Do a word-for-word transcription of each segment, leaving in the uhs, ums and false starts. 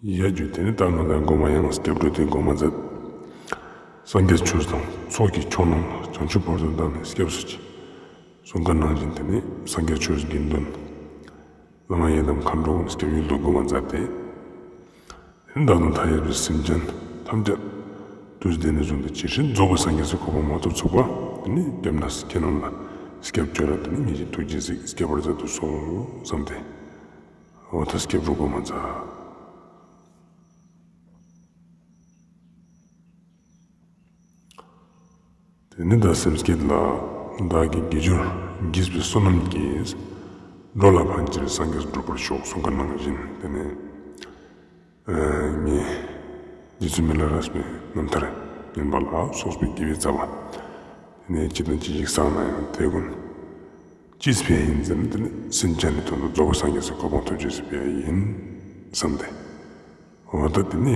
ཡ་ཇུ། དེ་ནས་ད་ང་དང་གོ་མ་ཡང་སྐྱབས་འགྲོ་དེ་གོ་མ་མཛད། སངས་རྒྱས་ཆོས་དང་ཚོགས་ཀྱི་མཆོག་རྣམས་ལ། བྱང་ཆུབ་བར་དུ་བདག་ནི་སྐྱབས་སུ་མཆི། གསུངས་ཁན་ནང་བཞིན་དེ་ནས་སངས་རྒྱས་ཆོས་དགེ་འདུན་བླ་མ་ཡི་དམ་མཁའ་འགྲོ་ཀུན་སྐྱབས་ཡུལ་དུ་གོ་མ་མཛད་དེ། དེ་ནས་ད་དུང་མཐའ་ཡས་པའི་སེམས་ཅན་ཐམས་ཅད་དུས་འདི་ནས་བཟུང་སྟེ་ཇི་སྲིད་རྫོགས་པའི་སངས་རྒྱས་སི་གོ་འཕང་མ་ཐོབ་ཚུག་པ་དེ་ནས་སྐྱབས་གནས་ཁྱེད་རྣམས་ལ་སྐྱབས་བཅོལ་ལ་དེ་ནས་ངེད་ཀྱི་ཐུགས་རྗེས་གཟིགས་སྐྱབས་པར་མཛད་དུ་གསོལ་བསམ་སྟེ། འོ་ད་སྐྱབས་འགྲོ་གོ་མ་མཛད། དེ་ནས་ད་སེམས་བསྐྱེད་ལ། བདག་གིས་དགེ་སྦྱོར་བགྱིས་པའི་བསོད་ནམས་ཀྱིས། འགྲོ་ལ་ཕན་ཕྱིར་སངས་རྒྱས་འགྲུབ་པར་ཤོག་གསུངས་ཁན་ནང་བཞིན་དེ་ནས་ཨ་ངས་རྗེ་བཙུན་མི་ལ་རས་པའི་རྣམ་ཐར་ཉན་པ་ལ་སོགས་པའི་དགེ་བའི་རྩ་བ། དེ་ནས་ཅི་དང་ཅི་ཞིག་བསགས་ན་ཡང་དེ་ཀུན་ཅི་ཕན་ཡིན་ཟེར་ན་དེ་ནི་སེམས་ཅན་ནི་དོན་དུ་རྫོགས་པའི་སངས་རྒྱས་སི་གོ་འཕང་ཐོབ་ཅེས་སི་ཕན་ཡིན་བསམ་སྟེ། འོ་ད་དེ་ནི་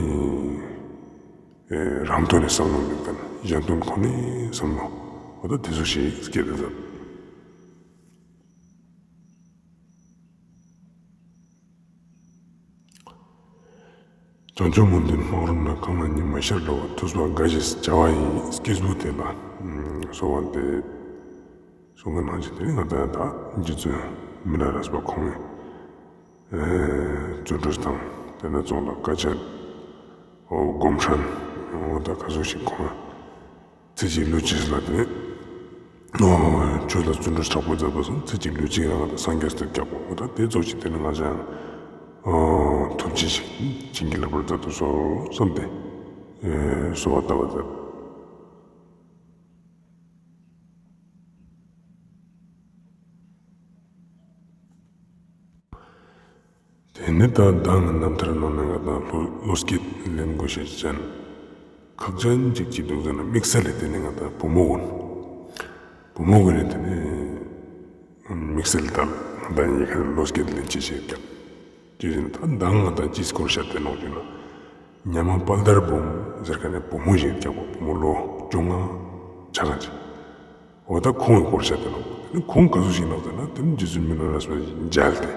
ཨེ་རང་དོན་ནི་བསམ་བློ་མེད་ཁན་གཞན་དོན་ཁོ་ནའི་བསམ་བློ། འོ་ད་དེ་ཚོ་ཞིག་སྐྱེད་དེ་ཟེར། བྱང་ཆུབ་མུན་འདིར་སྨག་རུམ་ན། གང་ལ་ཉི་མ་ཤར་འགྲོ་བ། ཐུབ་པ་དགའ་ཞེས་བྱ་བ་ཡི། སྐྱེས་བུ་དེ་ལ་གསོལ་བ་འདེབས། གསུངས་ཁན་ནང་བཞིན་དེ་ནི་ང་དང་ད་རྗེ་བཙུན་མི་ལ་རས་པ་ཁོང་ངི་ཨེ་བརྩོན་འགྲུས་དང་དེ་ནས་ཙོགས་ལ་དཀའ་སྤྱད། འོ་སྒོམ་ཧྲན། འོ་ད་ག་ཟུག་ཞིག་ཁོང་ཚེ་གཅིག་ལུས་གཅིག་ལ་དེ་ནས་འོ་ཆོས་ལ་བརྩོན་འགྲུས་དྲག་པོ་མཛད་པ་སོང་། ཚེ་གཅིག་ལུས་གཅིག་ལ་ང་དང་སངས་རྒྱས་སུ་སྐྱབས་པོ། འོ་ད་དེ་ཙོགས་ཤིག་དེ་ནི་ང་ཅག་ཡང་འོ་ཐུགས་རྗེ་ཞིག་བྱིན་གྱིས་བརླབ་པར་མཛད་དུ་གསོལ་བསམ་སྟེ་ཨེ་གསོལ་བ་བཏབ་པ་མཛད། དེ་ནས་ད་མདང་གི་རྣམ་ཐར་ནང་ནས་ང་དང་བློ་བློ་སྐྱེད་ལེན་དགོས་ཤེས་ཅན་ཁག་ཅན་ཅིག་ཅི་འདུག་ཟེར་ན་དམིགས་བསལ་ལས་དེ་ནས་ང་དང་བུ་མོ་གུན། བུ་མོ་གུན་ནི་དེ་ནས་དམིགས་བསལ་ད་ང་དང་ཡི་གེ་བློ་སྐྱེད་ལེན་ཅེས་ཤིག་ཀྱང་། དེ་བཞིན་ད་མདང་ང་དང་ཅི་སྐོར་བཤད་དེ་ནོག་ཞུ་ན། ཉ་མ་དཔལ་དར་འབུམ་ཟེར་ཁན་ནི་བུ་མོ་ཞིག་ཀྱང་བུ་མོ་ལོ་བཅོ་ལྔ་ཆགས་ཀྱི། འོ་ད་ཁོང་གི་སྐོར་བཤད་དེ་ནོག། དེ་ནི་ཁོང་ག་ཟུག་ཞིག་ནོག་ཟེར་ན་དེ་ནི་རྗེ་བཙུན་མི་ལ་རས་པ་མཇལ་ཏེ་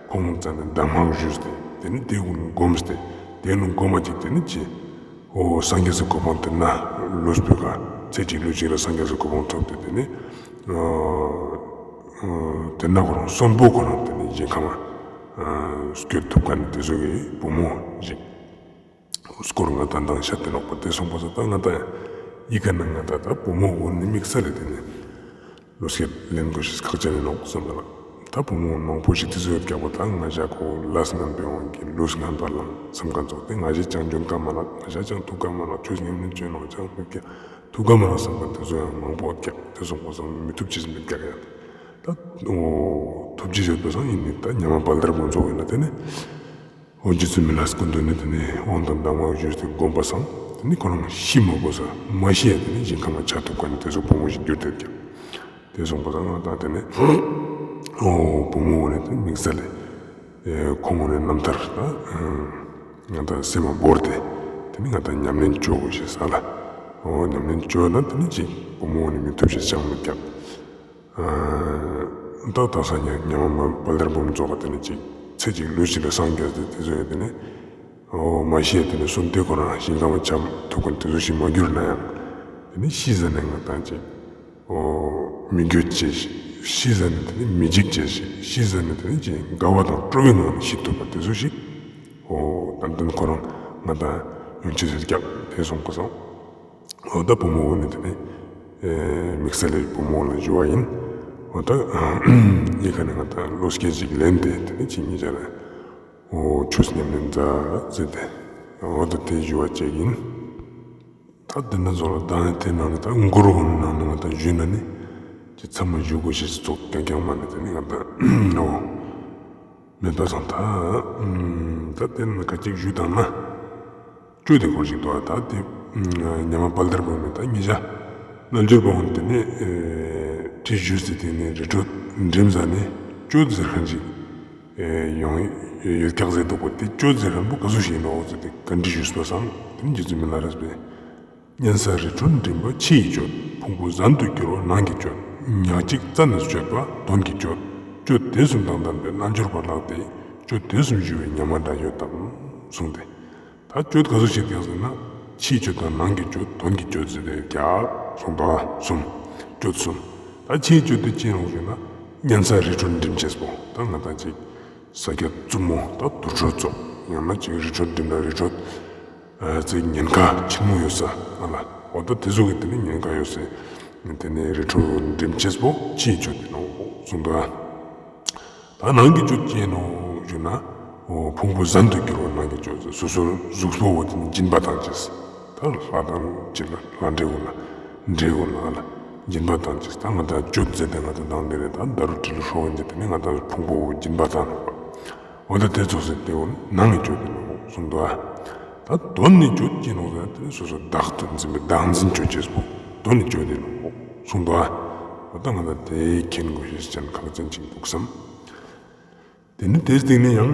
ཁོང་རྩ་ནས་གདམས་ངག་ཞུས་ཏེ་དེ་ནི་དེ་ཀུན་སྒོམས་ཏེ་དེ་ནི་སྒོམ་མ་ཅིག་དེ་ནི་ཅི། འོ་སངས་རྒྱས་སི་གོ་འཕང་དེ་ན་ལུས་པོའི་ཀ་ཚེ་གཅིག་ལུས་གཅིག་ལ་སངས་རྒྱས་སི་གོ་འཕང་ཐོབ་སྟེ་དེ་ནི་འོ་དེ་ན་ཁོ་རང་གསོན་པོ་ཁོ་རང་དེ་ནི་ཞིང་ཁམས་ལ་སྐྱོད་ཐུབ་ཁན་དེ་ཟུག་གི་བུ་མོ་ཞིག་སྐོར་ང་དང་མདང་བཤད་དེ་ནོག་པ། དེ་སོང་པ་སང་ད་ང་དང་ཡི་གེ་ནང་ང་དང་ད་བུ་མོ་གུན་ནི་དམིགས་བསལ་ལས་དེ་ནི་བློ་སྐྱེད་ལེན་དགོས་ཤེས་ཁག་ཅན་ནི་ནོག་བསམ་ལ། ད་བུ་མོ་མང་པོ་ཞིག་དེ་ཟུག་ཡོད་ཀྱག་པ། ད་ང་ཞ་ཁོ་ལས་ངན་པའི་དབང་གིས་ལུས་ངན་པ་ལ་བསམ་ཁན་ཙོགས་ཏེ་ང་ཞ་ཅང་འཇོན་ཀ་མ་ལགས། ང་ཞ་ཅང་ཐུབ་ཀ་མ་ལགས། ཆོས་ཉམས་ལེན་ཅོ་ནོག་ཅང་མེད་ཀྱག་ཐུབ་ཀ་མ་ལགས་བསམ་ཁན་དེ་ཟུག་ཡང་མང་པོ་ཡོད་ཀྱག། དེ་སོང་པ་སང་མི་ཐུབ་ཅེས་མེད་ཀྱག་ཡ། ད་འོ་ཐུབ་ཅེས་ཡོད་པ་སང་ཡིན་ནི་ད་ཉ་མ་དཔལ་དར་འབུམ་ཙོགས་ཡིན་ན་དེ་ནི། འོ་རྗེ་བཙུན་མི་ལ་སྐུ་མདུན་ནས་དེ་ནས་དབང་དང་གདམས་ངག་ཞུས་ཏེ་བསྒོམས་པ་སང་དེ་ནི་ཁོ་རང་ཤི་མ་དགོས་ས་མ་ཤི་ཡ་དེ་ནི་ཞིང་ཁམས་ལ་ཆ་ཐུབ་ཁན་ནི་དེ་ཚོ་བུ་མོ་ཞིག་གྱུར་ཏེ་ཀྱག། དེ་སོང་པ་སང་ང་དང་དེ་ནས་འོ་བུ་མོ་གུན་ནི་དེ་དམིགས་བསལ་ལས་ཁོང་གུན་ནི་རྣམ་ཐར་ད་ང་དང་སེམས་ལ་བོར་ཏེ་དེ་ནི་ང་དང་ཉམས་ལེན་ཅོ་དགོས་ཤེས་ས་ལ། འོ་ཉམས་ལེན་ཅོ་ན་དེ་ནི་ཅིག་བུ་མོ་གུན་ནི་མི་ཐུབ་ཤེས་ཅང་མེད་ཀྱག། ད་ད་ས་ཉ་ཉ་མ་དཔལ་དར་འབུམ་ཙོགས་པ་དེ་ནི་ཅིག་ཚེ་གཅིག་ལུས་གཅིག་ལ་སངས་རྒྱས་ཏེ་དེ་ཚོ་ཡོད་དེ་ནི་འོ་མ་ཤི་ཡ་དེ་ནི་གསོན་ཏེ་ཁོ་རང་ཞིང་ཁམས་ལ་ཆ་ཐུབ་ཁན་དེ་ཚོ་ཞིག་མ་གྱུར་ན་ཡང་དེ་ནི་ཤི་ཟ་ནེ་ང་དང་ཅིག་འོ་མི་འགྱོད་ཅེས་ཤིག། ཤི་ཟ་ནེ་དེ་ནི་མི་འཇིགས་ཅེས་ཤིག། ཤི་ཟ་ནེ་དེ་ནི་ཅིག་དགའ་བ་དང་སྤྲོ་བའི་ངང་ནས་ཤི་ཐུབ་པ་དེ་ཚོ་ཞིག་འོ་ཏན་ཏན་ཁོ་རང་ང་དང་ཡོང་ཅེས་ཡོད་ཀྱག། དེ་སོང་པ་སང་འོ་ད་བུ་མོ་གུན་ནི་དེ་ནི་དམིགས་བསལ་ལས་བུ་མོ་ལ་ཞུ་བ་ཡིན། འོ་ད་ཡི་གེ་ནི་ང་དང་བློ་སྐྱེད་ཅིག་ལེན་ཏེ་དེ་ནི་ཅིག་ཉེ་ཞ་ལ་འོ་ཆོས་ཉམས་ལེན་མཛད་ཟེར་ཏེ་འོ་ད་དེ་ཞུ་བ་ཅིག་ཡིན། ད་དེ་ནི་ཚོ་ལ་ད་ནི་དེ་ནང་ནས་ད་མགུར་གུན་ནང་ནས་ང་དང་ཞུས་ན་ནི་ཅི་ཚང་མ་ཞུ་དགོས་ཤེས་ཙོགས་ཀྱང་ཀྱང་མ་ནི་དེ་ནི་ང་དང་འོ། མེད་པ་སང་ད། ད་དེ་ནི་ཁ་ཅིག་ཞུས་བཏང་ན། ཅོ་དེ་སྐོར་ཞིག་འདུག་ཨ། ད་དེ་ཉ་མ་དཔལ་དར་འབུམ་མི་ད་ཉེ་ཞ་རྣལ་འབྱོར་པ་གུན་དེ་ནི་ཁྲིད་ཞུས་ཏེ་དེ་ནི་རི་ཁྲོད་འགྲིམས་ཟ་ནེ་ཅོ་ཟེར་ཁན་ཅིག་ཡོང་ཡོད་ཀྱག་ཟེར་འདུག་པ། དེ་ཅོ་ཟེར་ཁན་པོ་ག་ཟུག་ཞིག་ཡིན་ནོག་ཟེར་ཏེ་བཀའ་འདྲི་ཞུས་པ་སང་དེ་ནི་རྗེ་བཙུན་མི་ལ་རས་པས། གཉན་ས་རི་ཁྲོད་འགྲིམ་པ་ཕྱི་ཡི་སྤྱོད། ཕུང་པོ་ཟན་དུ་འགྱུར་བ་ནང་གི་སྤྱོད། ཉག་གཅིག་རྩ་ནས་སྤྱོད་པ་དོན་གྱི་སྤྱོད། སྤྱོད་དེ་གསུམ་དང་ལྡན་པའི་རྣལ་འབྱོར་པ་ལགས་ཏེ། སྤྱོད་དེ་གསུམ་ཞུ་བའི་ཉ་མ་འདྲ་ཡོད་དམ། གསུངས་ཏེ། ད་གཅོད་ག་ཟུག་ཞིག་ཀྱག་ཟེར་ན། ཕྱིའི་གཅོད་དང་ནང་གི་གཅོད། དོན་གྱི་གཅོད་ཟེར་ཏེ་ཀྱག་གསུངས་འདུག་གསུམ། གཅོད་གསུམ། ད་ཕྱིའི་གཅོད་དེ་ཅི་ནོག་ཞུ་ན། གཉན་ས་རི་ཁྲོད་འགྲིམ་ཅེས་པོ། ད་ང་དང་ཅིག་ས་སྐྱ་རྩུབ་མོ་ད་དུར་ཁྲོད་ཙོགས། ཡང་ན་ཅིག་རི་ཁྲོད་འགྲིམ་ན་རི་ཁྲོད་ཨ་ཙིག་ཉེན་ཁ་ཆེན་མོ་ཡོད་ས་ཨ་ལ། འོ་ད་དེ་ཟུག་གི་དེ་ནི་ཉེན་ཁ་ཡོད་ས་དེ་ནི་རི་ཁྲོད་འགྲིམ་ཅེས་པོ་ཕྱིའི་གཅོད་དེ་ནོག་གསུངས་འདུག་ག་ད་ནང་གི་གཅོད་ཅི་ནོག་ཞུ་ན། འོ་ཕུང་པོ་ཟན་དུ་འགྱུར་བ་ནང་གི་གཅོད་ཟེར། སོ་སོའི་གཟུགས་པོ་བོ་དེ་ནི་སྦྱིན་པ་བཏང་ཅེས། ད་ལྷ་དང་ཅི་ལ་ལྷ་འདྲེ་གུན་ལ་འདྲེ་གུན་ལ་ཨ་ལ་སྦྱིན་པ་བཏང་ཅེས། ད་ང་དང་གཅོད་ཟེར་ཏེ་ང་དང་དང་དེ་རེད། ད་ད་རུ་དྲི་ལུ་ཧྲོ་བ་ཅིག་དེ་ནི་ང་དང་ཕུང་པོ་བོ་སྦྱིན་པ་བཏང་ནོག་པ། འོ་ད་དེ་ཙོགས་ཟེར་ཏེ་འོ་ནང་གི་གཅོད་དེ་ནོག་གསུངས་འདུག་ག་ད་དོན་ནི་གཅོད་ཅི་ནོག་ཟེར་ན། དེ་ནི་སོ་སོ་བདག་ཏུ་འཛིན་པའི་བདག་འཛིན་གཅོད་ཅེས་པོ་དོན་ནི་གཅོད་དེ་ནོག་གསུངས་འདུག་ག་འོ་ད་ང་དང་དེ་མཁྱེན་དགོས་ཤེས་ཅན་ཁག་ཅན་ཅིག་འདུག་བསམ། དེ་ནི་དེའི་སྟེང་ནས་ཡང་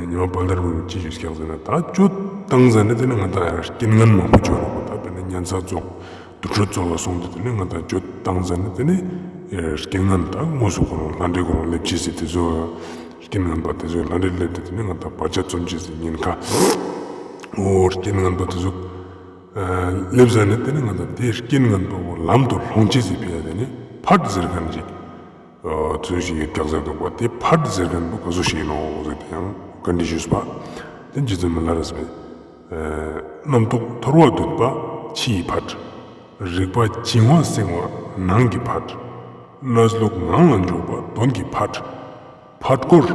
ཉི་མ་དཔལ་ལྡན་རི་བོ་ཅི་ཞུས་ཀྱག་ཟེར་ན། ད་གཅོད་བཏང་ཟ་ནེ་དེ་ནི་ང་དང་རྐྱེན་ངན་མང་པོ་ཅོ་རོག་པ། ད་དཔེར་ན་གཉན་ས་ཙོགས་དུར་ཁྲོད་ཙོགས་ལ་སོང་སྟེ་དེ་ནི་ང་དང་གཅོད་བཏང་ཟ་ནེ་དེ་ནི་རྐྱེན་ངན་ད་དངོས་སུ་ཁོ་རང་ལྷ་འདྲེ་ཁོ་རང་སླེབས་ཅེས་སི་དེ་ཚོ་རྐྱེན་ངན་པ་དེ་ཚོ་ལྷ་འདྲེ་སླེབས་ཏེ་དེ་ནི་ང་དང་བར་ཆད་རྩོམ་ཅེས་སི་ཉེན་ཁ། འོ་རྐྱེན་ངན་པ་དེ་ཚོ་སླེབས་ཟ་ནེ་དེ་ནི་ང་དང་དེ་རྐྱེན་ངན་པ་བོ་ལམ་དུ་སློང་ཅེས་སི་ཕི་ཡ་དེ་ནི་ཕཊ་ཟེར་མཁན་ཅིག་ཨ་ཚུལ་ཞིག་ཡོད་ཀྱག་ཟེར་འདུག་པ། དེ་ཕཊ་ཟེར་མཁན་པོ་ག་ཟུག་ཞིག་ཡིན་ནོག་ཟེར་ཏེ་ཡང་བཀའ་འདྲི་ཞུས་པ། དེ་རྗེ་བཙུན་མི་ལ་རས་པས། ཨ་རྣམ་རྟོག་ཐོར་བ་སྡུད་པ་ཕྱིའི་ཕཊ། རིག་པ་བྱིང་བ་སེང་བ་ནང་གི་ཕཊ། གནས་ལུགས་ངང་ལ་འཇོག་པ་དོན་གྱི་ཕཊ། ཕཊ་སྐོར་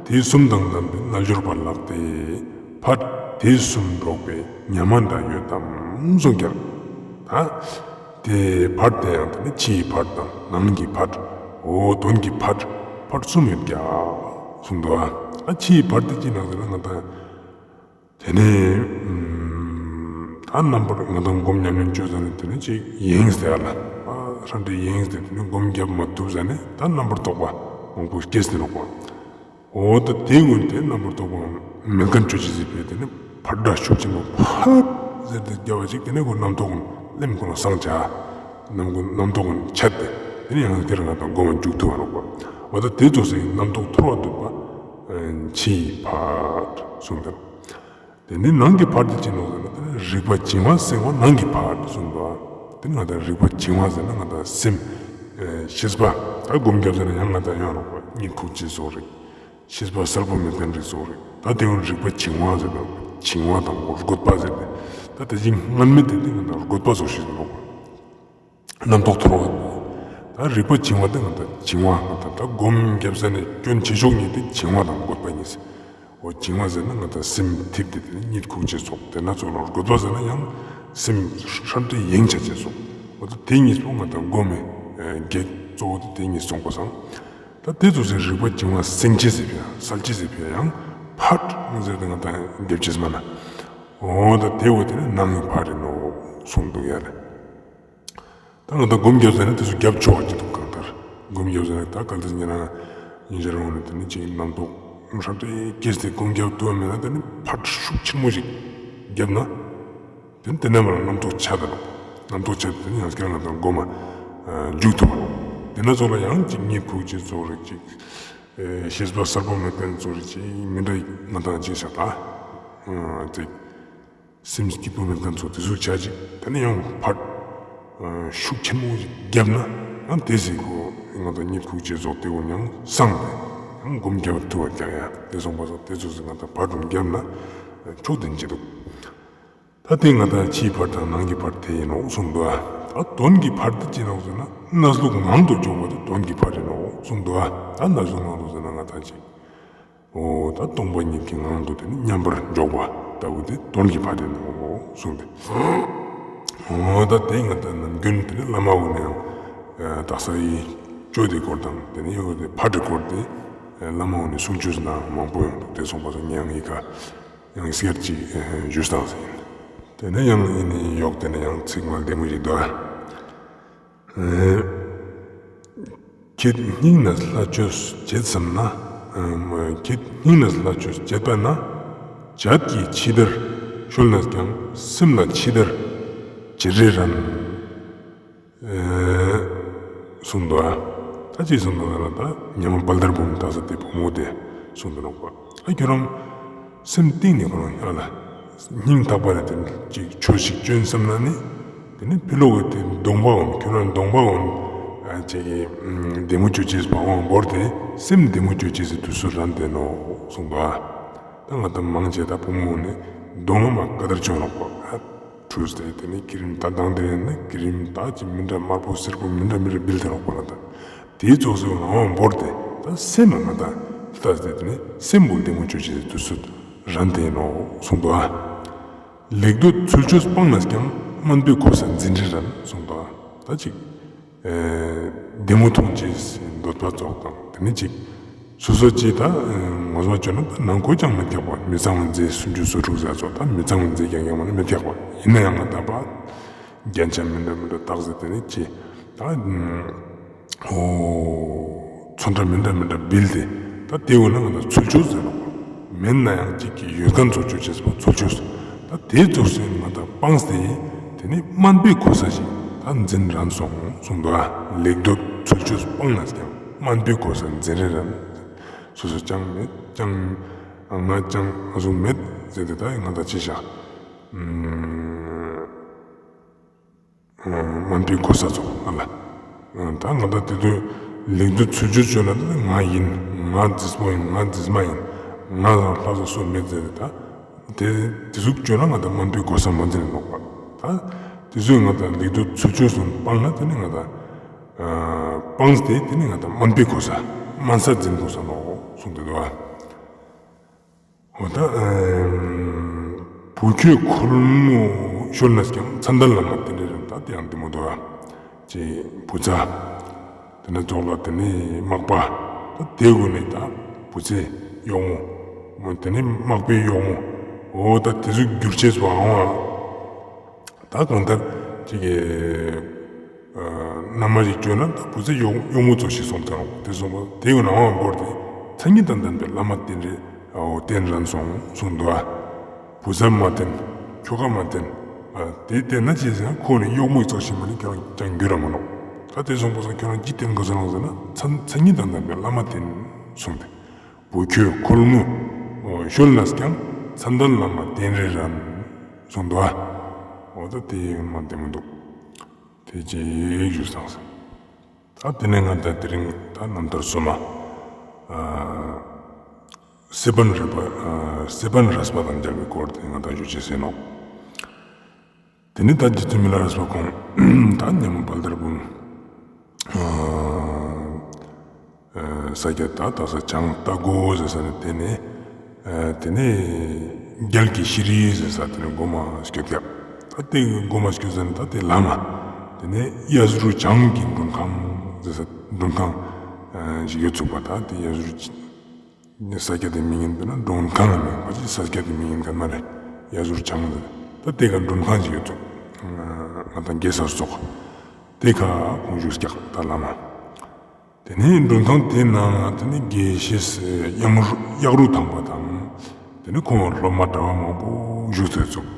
དེ་གསུམ་དང་ལྡན་པའི་རྣལ་འབྱོར་པ་ལགས་ཏེ། ཕཊ་དེ་གསུམ་སྒྲོགས་པའི་ཉ་མ་འདྲ་ཡོད་དམ་གསུངས་ཀྱག་ད་དེ་ཕཊ་དེ་ཡང་དེ་ནི་ཕྱིའི་ཕཊ་དང་ནང་གི་ཕཊ། འོ་དོན་གྱི་ཕཊ། ཕཊ་གསུམ་ཡོད་ཀྱག་གསུངས་འདུག་ག་ཨ་ཕྱིའི་ཕཊ་དེ་ཅི་ནོག་ཟེར་ན་ང་དང་དེ་ནི་ཨམ་ད་རྣམ་པར་ང་དང་སྒོམ་ཉམས་ལེན་ཅོ་ཟ་ནེ་དེ་ནི་ཅིག་ཡེངས་ཏེ་ཨ་ལ་ཨ་ཧྲ་འདྲེ་ཡེངས་ཏེ་དེ་ནི་སྒོམ་རྒྱབ་མ་ཐུབ་ཟ་ནེ་ད་རྣམ་པར་རྟོག་པ་མང་པོ་སྐྱེས་ཏེ་ནོག་པ། འོ་ད་དེ་གུན་དེ་རྣམ་པར་རྟོག་པའང་མེད་མཁན་ཅོ་ཅེས་སི་ཕི་ཡ་དེ་ནི་ཕཊ་འདྲ་ཤུགས་ཆེན་པོ་ཕཊ་ཟེར་ཏེ་རྒྱབ་པ་ཅིག་དེ་ནི་ཁོ་རྣམ་རྟོག་གུན་ལེམ་ཁོ་ན་སངས་ཆ། རྣམ་ཀུན་རྣམ་རྟོག་གུན་ཆད་དེ་དེ་ནི་ཡང་དེར་ང་དང་སྒོམ་མཇུག་ཐུབ་པ་ནོག་པ། འོ་ད་དེ་ཙོགས་སི་རྣམ་རྟོག་ཐོར་བ་སྡུད་པ་ཕྱིའི་ཕཊ་གསུངས་ཏེ། དེ་ནི་ནང་གི་ཕཊ་དེ་ཅི་ནོག་ཟེར་ན་དེ་ནི་རིག་པ་བྱིང་བ་སེང་བ་ནང་གི་ཕཊ་གསུངས་པ། དེ་ནི་ང་དང་རིག་པ་བྱིང་བ་ཟེར་ན་ང་དང་སེམས་ཤེས་པ་ད་སྒོམ་རྒྱབ་ཟ་ནེ་ཡང་ང་དང་ཡོང་ནོག་པ། གཉིད་ཁུག་ཅེས་ཙོགས་རིག་ཤེས་པ་གསལ་པོ་མེད་མཁན་རིག་ཙོགས་རིག་ད་དེ་ཡང་རིག་པ་བྱིང་བ་ཟེར་ན་བྱིང་བ་དང་རྒོད་པ་ཟེར་ཏེ། ད་དེ་བཞིན་སྔར་མེད་དེ་དེ་ང་དང་རྒོད་པ་ཙོགས་ཤིག་ནོག་པ། རྣམ་རྟོག་ཐོར་བ། ད་རིག་པ་བྱིང་བ་དེ་ང་དང་བྱིང་བ་ང་དང་ད་སྒོམ་རྒྱབ་ཟ་ནེ་སྐྱོན་ཆེ་ཤོས་གཉིས་དེ་བྱིང་བ་དང་རྒོད་པ་གཉིས། འོ་བྱིང་བ་ཟེར་ན་ང་དང་སེམས་ཐིབས་ཏེ་དེ་ནི་གཉིད་ཁུག་ཅེས་ཙོགས། དེ་ན་ཙོགས་ལ་རྒོད་པ་ཟེར་ན་ཡང་སེམས་ཧྲ་འདྲེ་ཡེངས་ཆ་ཅེས་ཙོགས། འོ་ད་དེ་གཉིས་པོ་ང་དང་སྒོམ་མེ་གེགས་གཙོ་བོ་དེ་དེ་གཉིས་སོང་པ་སང་། ད་དེ་ཙོགས་སི་རིག་པ་བྱིང་བ་སེང་ཅེས་སི་ཕི་ཡ་སལ་ཅེས་སི་ཕི་ཡ་ཡང་ཕཊ་ཟེར་ཏེ་ང་དང་རྒྱབ་ཅེས་མ་ན། འོ་ད་དེ་བོ་དེ་ནི་ནང་གི་ཕཊ་ཡིན་ནོག་གསུངས་འདུག་ཡ་ལེ། ད་ང་དང་སྒོམ་རྒྱབ་ཟ་ནེ་དེ་ཚོ་རྒྱབ་ཆོག་ག་ཅི་འདུག་གང་ལྟར་སྒོམ་རྒྱབ་ཟ་ནེ་ད་གལ་ཏེ་ཉེ་རང་ཉེ་ཞ་རང་ནི་དེ་ནི་ཅིག་རྣམ་རྟོག་ཧྲ་འདྲེ་སྐྱེས་ཏེ་སྒོམ་རྒྱབ་ཐུབ་པ་མེད་ན་དེ་ནི་ཕཊ་ཤུགས་ཆེན་མོ་ཞིག་རྒྱབ་ན། དེ་ནི་དེ་ནས་མར་རྣམ་རྟོག་ཆད་ད་ནོག་རྣམ་རྟོག་ཆད་དེ་ནི་ཡང་སྐྱར་ང་དང་སྒོམ་མཇུག་ཐུབ་པ་ནོག་དེ་ན་ཙོགས་ལ་ཡང་ཅིག་གཉིད་ཁུག་ཅེས་ཙོགས་རིག་ཅིག་ཤེས་པ་གསལ་པོ་མེད་མཁན་ཙོགས་རིག་ཅིག་མི་འདྲ་ང་དང་ཅིག་བྱ་ད་ཅིག་སེམས་སྐྱིད་པོ་མེད་མཁན་ཙོགས་དེ་ཟུག་ཆ་ཅིག་དེ་ནི་ཡང་ཕཊ་ཤུགས་ཆེན་མོ་ཞིག་རྒྱབ་ན་ཡང་དེ་ཟིག་གོ་ང་དང་གཉིད་ཁུག་ཅེས་ཙོགས་དེ་གོ་ཡང་སངས་ཏེ་ཡང་སྒོམ་རྒྱབ་ཐུབ་པ་རྒྱག་ཡ་དེ་སོང་པ་སང་དེ་ཙོགས་སི་ང་དང་ཕཊ་རུ་རྒྱབ་ན་ཆོག་དེ་ཅི་འདུག་ད་དེ་ང་དང་ཕྱིའི་ཕཊ་དང་ནང་གི་ཕཊ་དེ་ཡིན་ནོག་གསུངས་འདུག་ད་དོན་གྱི་ཕཊ་དེ་ཅི་ནོག་ཟེར་ན་གནས་ལུགས་ངང་དུ་འཇོག་པ་དེ་དོན་གྱི་ཕཊ་ཡིན་ནོག་གསུངས་འདུག་ད་གནས་ལུགས་ངང་དུ་ཟེར་ན་ང་དང་ཅིག་འོ་ད་སྟོང་པ་ཉིད་ཀྱི་ངང་དུ་དེ་ནི་མཉམ་པར་འཇོག་པ་ལྟ་བུ་དེ་དོན་གྱི་ཕཊ་ཡིན་ནོག་གསུངས་ཏེ། འོ་ད་དེ་ང་དང་ནམ་རྒྱུན་དེ་ནི་བླ་མ་གུན་ནི་ཡང་དག་ས་ཡི་གཅོད་དེ་སྐོར་དང་དེ་ནི་ཡོད་དེ་ཕཊ་དེ་སྐོར་དེ་བླ་མ་གུན་ནི་གསུང་ཆོས་ནང་མང་པོ་ཡོང་འདུག་དེ་སོང་པ་སང་ངས་ཡང་ཡི་ག་ཡང་སྐད་ཅིག་ཞུས་བཏང་ཟིན། དེ་ནས་ཡང་ཡིན་ནི་ཡོག་དེ་ནས་ཡང་ཚིག་མ་བདེ་མོ་ཞིག་འདུག་ཁྱེད་སྙིང་ནས་ལྷ་ཆོས་བྱེད་བསམ་ན། ཁྱེད་སྙིང་ནས་ལྷ་ཆོས་བྱེད་པ་ན། བྱད་ཀྱིས་ཕྱི་དར་ཤོལ་ནས་ཀྱང་སེམས་ལ་ཕྱི་དར་བྱེད་རེ་རན། གསུངས་འདུག་ད་ཅི་གསུངས་འདུག་ཟེར་ན་ད་ཉི་མ་དཔལ་ལྡན་འབུམ་ཐང་ས་དེ་བུ་མོ་དེ་གསུངས་འདུག་ནོག་པ། ཨ་ཁྱོད་རང་སེམས་གཏིང་ནས་ཁོ་རང་ཡ་ལ་ སྙིང་ཐག་པ་ནས་དེ་ཅིག་ཆོས་ཤིག་བཅོན་བསམ་ན་ནི། དེ་ནི་ཕི་ལོག་གི་དེ་གདོང་པ་འོན་ཁྱོད་རང་གདོང་པ་འོན་ཅིག་གི་བདེ་མོ་ཅོ་ཅེས་པ་འོན་བོར་ཏེ་སེམས་བདེ་མོ་ཅོ་ཅེས་སི་དུས་སུ་རན་དེ་ནོག་གསུངས་པ། ད་ང་ད་མང་ཆེ་ད་བུ་མོ་ནི་གདོང་ང་མ་ཀ་དར་ཅོ་ནོག་པ། ཁྲུས་ཏེ་དེ་ནི་ཀི་རིམ་ད་དང་དེ་ནི་ཀི་རིམ་ད་ཅི་མི་འདྲ་དམར་པོ་སེར་པོ་མི་འདྲ་མི་འདྲ་བིལ་ཏེ་ནོག་པ་ལ་ད། དེའི་ཙོགས་སུ་ང་འོན་བོར་ཏེ་ད་སེམས་ང་ད་ལྟ་སྟེ་དེ་ནི་སེམས་བོ་བདེ་མོ་ཅོ་ཅེས་སི་དུས་སུ་རན་དེ་ནོག་གསུངས་འདུག་ཨ། ལེགས་འདོད་ཚུལ་འཆོས་སྤངས་ནས་ཀྱང་། དམན་པའི་གོ་ས་འཛིན་རེ་རན་གསུངས་འདུག་ཨ། ད་ཅིག་ཨེ་བདེ་མོ་མཐོང་ཅེས་སི་འདོད་པ་ཙོགས་དང་དེ་ནི་ཅིག་སོ་སོ་ཅིག་ད་ངོ་མ་ཅོ་ན་ད་ནང་ཁོ་ཅང་མི་ཐེག་པ། མི་གཙང་བ་མཛེས་སུམ་ཅུ་སོ་དྲུག་ཟེར་ཙོགས་ད་མི་གཙང་བ་མཛེས་ཀྱང་ཡང་མ་ནི་མི་ཐེག་པ། ཡིན་ན་ཡང་ང་ད་པ་རྒྱན་ཆ་མི་འདྲ་མི་འདྲ་བཏགས་ཟེར་དེ་ནི་ཅིག་ད་འོ་ཚོན་ཁྲ་མི་འདྲ་མི་འདྲ་བིལ་ཏེ་ད་དེ་འོ་ན་ང་ད་ཚུལ་འཆོས་ཟེར་ནོག་པ། མེད་ན་ཡང་གཅིག་གི་ཡོད་མཁན་ཚོ་ཅོ་ཅེས་པོ་ཚུལ་འཆོས། ད་དེ་ཙོགས་སེ་ང་ད་སྤངས་ཏེ་དེ་ནི་དམན་པའི་གོ་ས་ཞིག་ད་འཛིན་རན་སོང་གསུངས་འདུག་ཨ། ལེགས་འདོད་ཚུལ་འཆོས་སྤངས་ནས་ཀྱང་། དམན་པའི་གོ་ས་འཛིན་རེ་རན། སོ་སོ་ཅང་མེད་ཅང་ང་ཅང་ང་ཟུག་མེད་ཟེར་ཏེ་ད་ང་ད་ཅི་བྱ། དམན་པའི་གོ་ས་ཙོགས་ཨ་ལ། ད་ང་ད་དེ་དུས་ལེགས་འདོད་ཚུལ་འཆོས་ཅོ་ན་ད་ང་ཡིན། ང་མཛེས་པོ་ཡིན། ང་མཛེས་མ་ཡིན། ང་ལ་ལྷག་ས་སུ་མེད་ཟེར་ཏེ་ད་དེ་དེ་ཟུག་ཅོ་ན་ང་ད་དམན་པའི་གོ་ས་མ་འཛིན་ནོག་པ། ད་དེ་ཟུག་ང་ད་ལེགས་འདོད་ཚུལ་འཆོས་སུ་སྤངས་ན་དེ་ནི་ང་ད་སྤངས་ཏེ་དེ་ནི་ང་ད་དམན་པའི་གོ་ས་དམན་ས་འཛིན་གོ་ས་ནོག་གསུངས་ཏེ་འདུག་ཨ། འོ་ད་བུ་ཁྱོད་ཁོལ་མོ་ཤོར་ནས་ཀྱང་། མཚན་ལྡན་བླ་མ་རྟེན་འབྲེལ་རན། ད་དེ་ཡང་འདི་མོ་འདུག་ཨ། ཅེ་བུ་ཚ། དེ་ནས་ཙོགས་ལ་དེ་ནི་མག་པ། ད་དེ་གུན་ནི་ད་བུ་ཚའི་གཡོག་མོ། མོ་དེ་ནི་མག་པའི་གཡོག་མོ། འོ་ད་དེ་ཟུག་གྱུར་ཅེས་པ་འོང་ཨ། ད་གང་ལྟར་ཅིག་གི་མནའ་མ་ཞིག་བཅོས་ན་ད་བུ་ཚའི་གཡོག་གཡོག་མོ་ཙོགས་ཤིག་སོང་ཐལ་ནོག། དེ་སོང་པ་དེ་གུན་ནའང་བོར་ཏེ་མཚན་ཉིད་དང་ལྡན་པའི་བླ་མ་རྟེན་རེ་འོ་རྟེན་རན་སོང་གསུངས་འདུག་ཨ། བུ་ཚ་མ་བསྟེན། ཁྱོ་ག་མ་བསྟེན། དེ་བསྟེན་ན་ཅི་ཟེར་ན་ཁོ་ནི་གཡོག་མོ་ཙོགས་ཤིག་མ་ནི་ཁྱོ་རང་ཅང་འགྱུར་ར་མ་ནོག། ད་དེ་སོང་པ་སང་ཁྱོ་རང་ཅི་བསྟེན་དགོས་ཟེར་ན་མཚན་མཚན་ཉིད་དང་ལྡན་པའི་བླ་མ་བསྟེན་གསུངས་ཏེ། བུ་ཁྱོད་ཁོལ་མོ་ཤོར་ནས་ཀྱང་། མཚན་ལྡན་བླ་མ་རྟེན་རེ་རན་གསུངས་འདུག་ཨ། འོ་ད་དེ་མ་བདེ་མོ་འདུག། དེ་ཅིག་ཞུས་སོང་ཟེར། ད་དེ་ནས་ང་ད་དེ་རིང་ད་རྣམ་ཐར་སོ་མ། སྲིད་པ་རས་པ་སྲིད་པ་རས་པ་དང་མཇལ་བའི་སྐོར་དེ་ང་ད་ཞུ་ཅེས་ཡིན་ནོག། དེ་ནི་ད་རྗེ་བཙུན་མི་ལ་རས་པ་ཁོང་ད་ཉ་མོ་བལ་དར་བུན་ས་སྐྱ་ད་ད་ས་བྱང་རྟ་མགོ་ཟེར་ས་ནས་དེ་ནས་དེ་ནས་རྒྱལ་གྱི་ཤྲཱི་ཟེར་ས་དེ་ནས་སྒོ་མ་སྐྱོད་ཀྱག། ད་དེ་སྒོ་མ་སྐྱོད་ས་ནས་ད་དེ་ལམ་དེ་ནས་གཡས་རུ་བྱང་གི་མགྲོན་ཁང་ཟེར་ས་མགྲོན་ཁང་ཞིག་ཡོད་ཚུགས་པ། ད་དེ་གཡས་རུ་ས་སྐྱ་དེ་མིང་ཡིན་པས་ན་མགྲོན་ཁང་ཡིན་པ་ཅི་ས་སྐྱ་དེ་མིང་ཡིན་ག་མ་རེད། གཡས་རུ་བྱང་ཟེར་ད་དེ་ག་མགྲོན་ཁང་ཞིག་ཡོད་ཚུགས། ང་དང་རྒྱལ་སར་སོགས་དེ་ཁ་ཁོང་བཞུགས་ཀྱག་ད་ལམ། དེ་ནས་མགྲོན་ཁང་དེའི་ནང་དེ་ནས་དགེ་བཤེས་གཡག་རུ་ཐང་པ་དང་དེ་ནས་ཁོང་སློབ་མ་གྲྭ་པ་མང་པོ་བཞུགས་ཚེ་ཚུགས།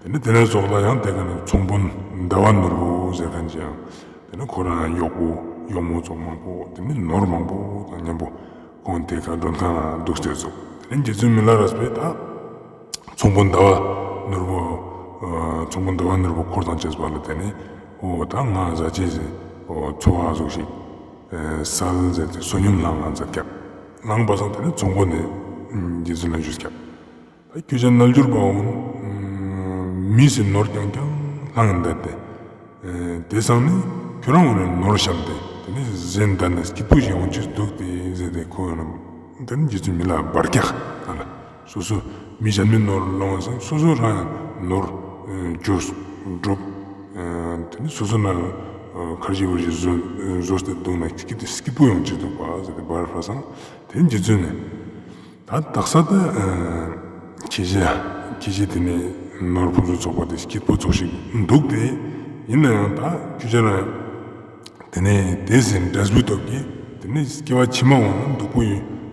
དེ་ནས་དེ་ནས་ཙོགས་ལ་ཡང་དེ་ག་ནས་ཚོང་དཔོན་ཟླ་བ་ནོར་བུ་ཟེར་མཁན་ཅིག་ཡང་དེ་ནས་ཁོ་རང་གཡོག་པོ་གཡོག་མོ་ཚོ་མང་པོ་དེ་ནས་ནོར་མང་པོ་དང་མཉམ་པོ་ཁོང་དེ་ག་མགྲོན་ཁང་ལ་འདུག་ཚེ་ཚུགས། དེ་ནས་རྗེ་བཙུན་མི་ལ་རས་པས་ད་ཚོང་དཔོན་ཟླ་བ་ནོར་བུ་ཚོང་དཔོན་ཟླ་བ་ནོར་བུ་འཁོར་དང་བཅས་པ་ལ་དེ་ནས་འོ་ད་ང་ཟ་ཅེས་ཟེར་འོ་འཚོ་བ་ཟུག་ཞིག་སལ་ཟེར་ཏེ་བསོད་སྙོམས་ལངས་ལངས་མཛད་ཀྱག། ལངས་པ་སང་དེ་ནས་ཚོང་དཔོན་ནས་རྗེ་བཙུན་ལ་ཞུས་ཀྱག། ད་ཁྱོད་ཅག་རྣལ་འབྱོར་པ་འོ་མི་སི་ནོར་རྐྱང་རྐྱང་ལྷང་ཡིན་ད་དེ། དེ་སང་ནི་ཁྱོད་རང་འོ་ནས་ནོར་ཤམ་སྟེ་དེ་ནས་གཟན་ད་ནས་སྐྱིད་པོ་ཞིག་ཡོང་ཅེས་འདུག་སྟེ་ཟེར་ཏེ་ཁོ་འོ་ན་དེ་ནས་རྗེ་བཙུན་མི་ལ་འབར་ཀྱག་ཨ་ལ། སོ་སོ་མི་གཞན་མི་ནོར་ལོངས་སང་སོ་སོ་རང་ཡང་ནོར་འཇོས་འགྲུབ། དེ་ནས་སོ་སོ་ན་ཁར་ཇི་བར་ཇི་བཟོ་བཟོས་ཏེ་འདུག་ན་སྐྱིད་སྐྱིད་པོ་ཡོང་ཅེས་འདུག་པ་ཟེར་ཏེ་འབར་པ་སང་དེ་རྗེ་བཙུན་ནས་ད་དག་ས་ད་ཁྱེད་ཅག་ཁྱེད་ཅག་དེ་ནས་ནོར་ཕུན་སུམ་ཚོགས་པ་དེ་སྐྱིད་པོ་ཚོགས་ཤིག་འདུག་སྟེ་ཡིན་ན་ཡང་ད་ཁྱོད་ཅག་རང་དེ་ནས་དེ་ཟིན་འབྲས་བུ་ཐོབ་ཀྱི་དེ་ནས་སྐྱེ་བ་ཕྱི་མ་འོང་ན་སྡུག་པོ་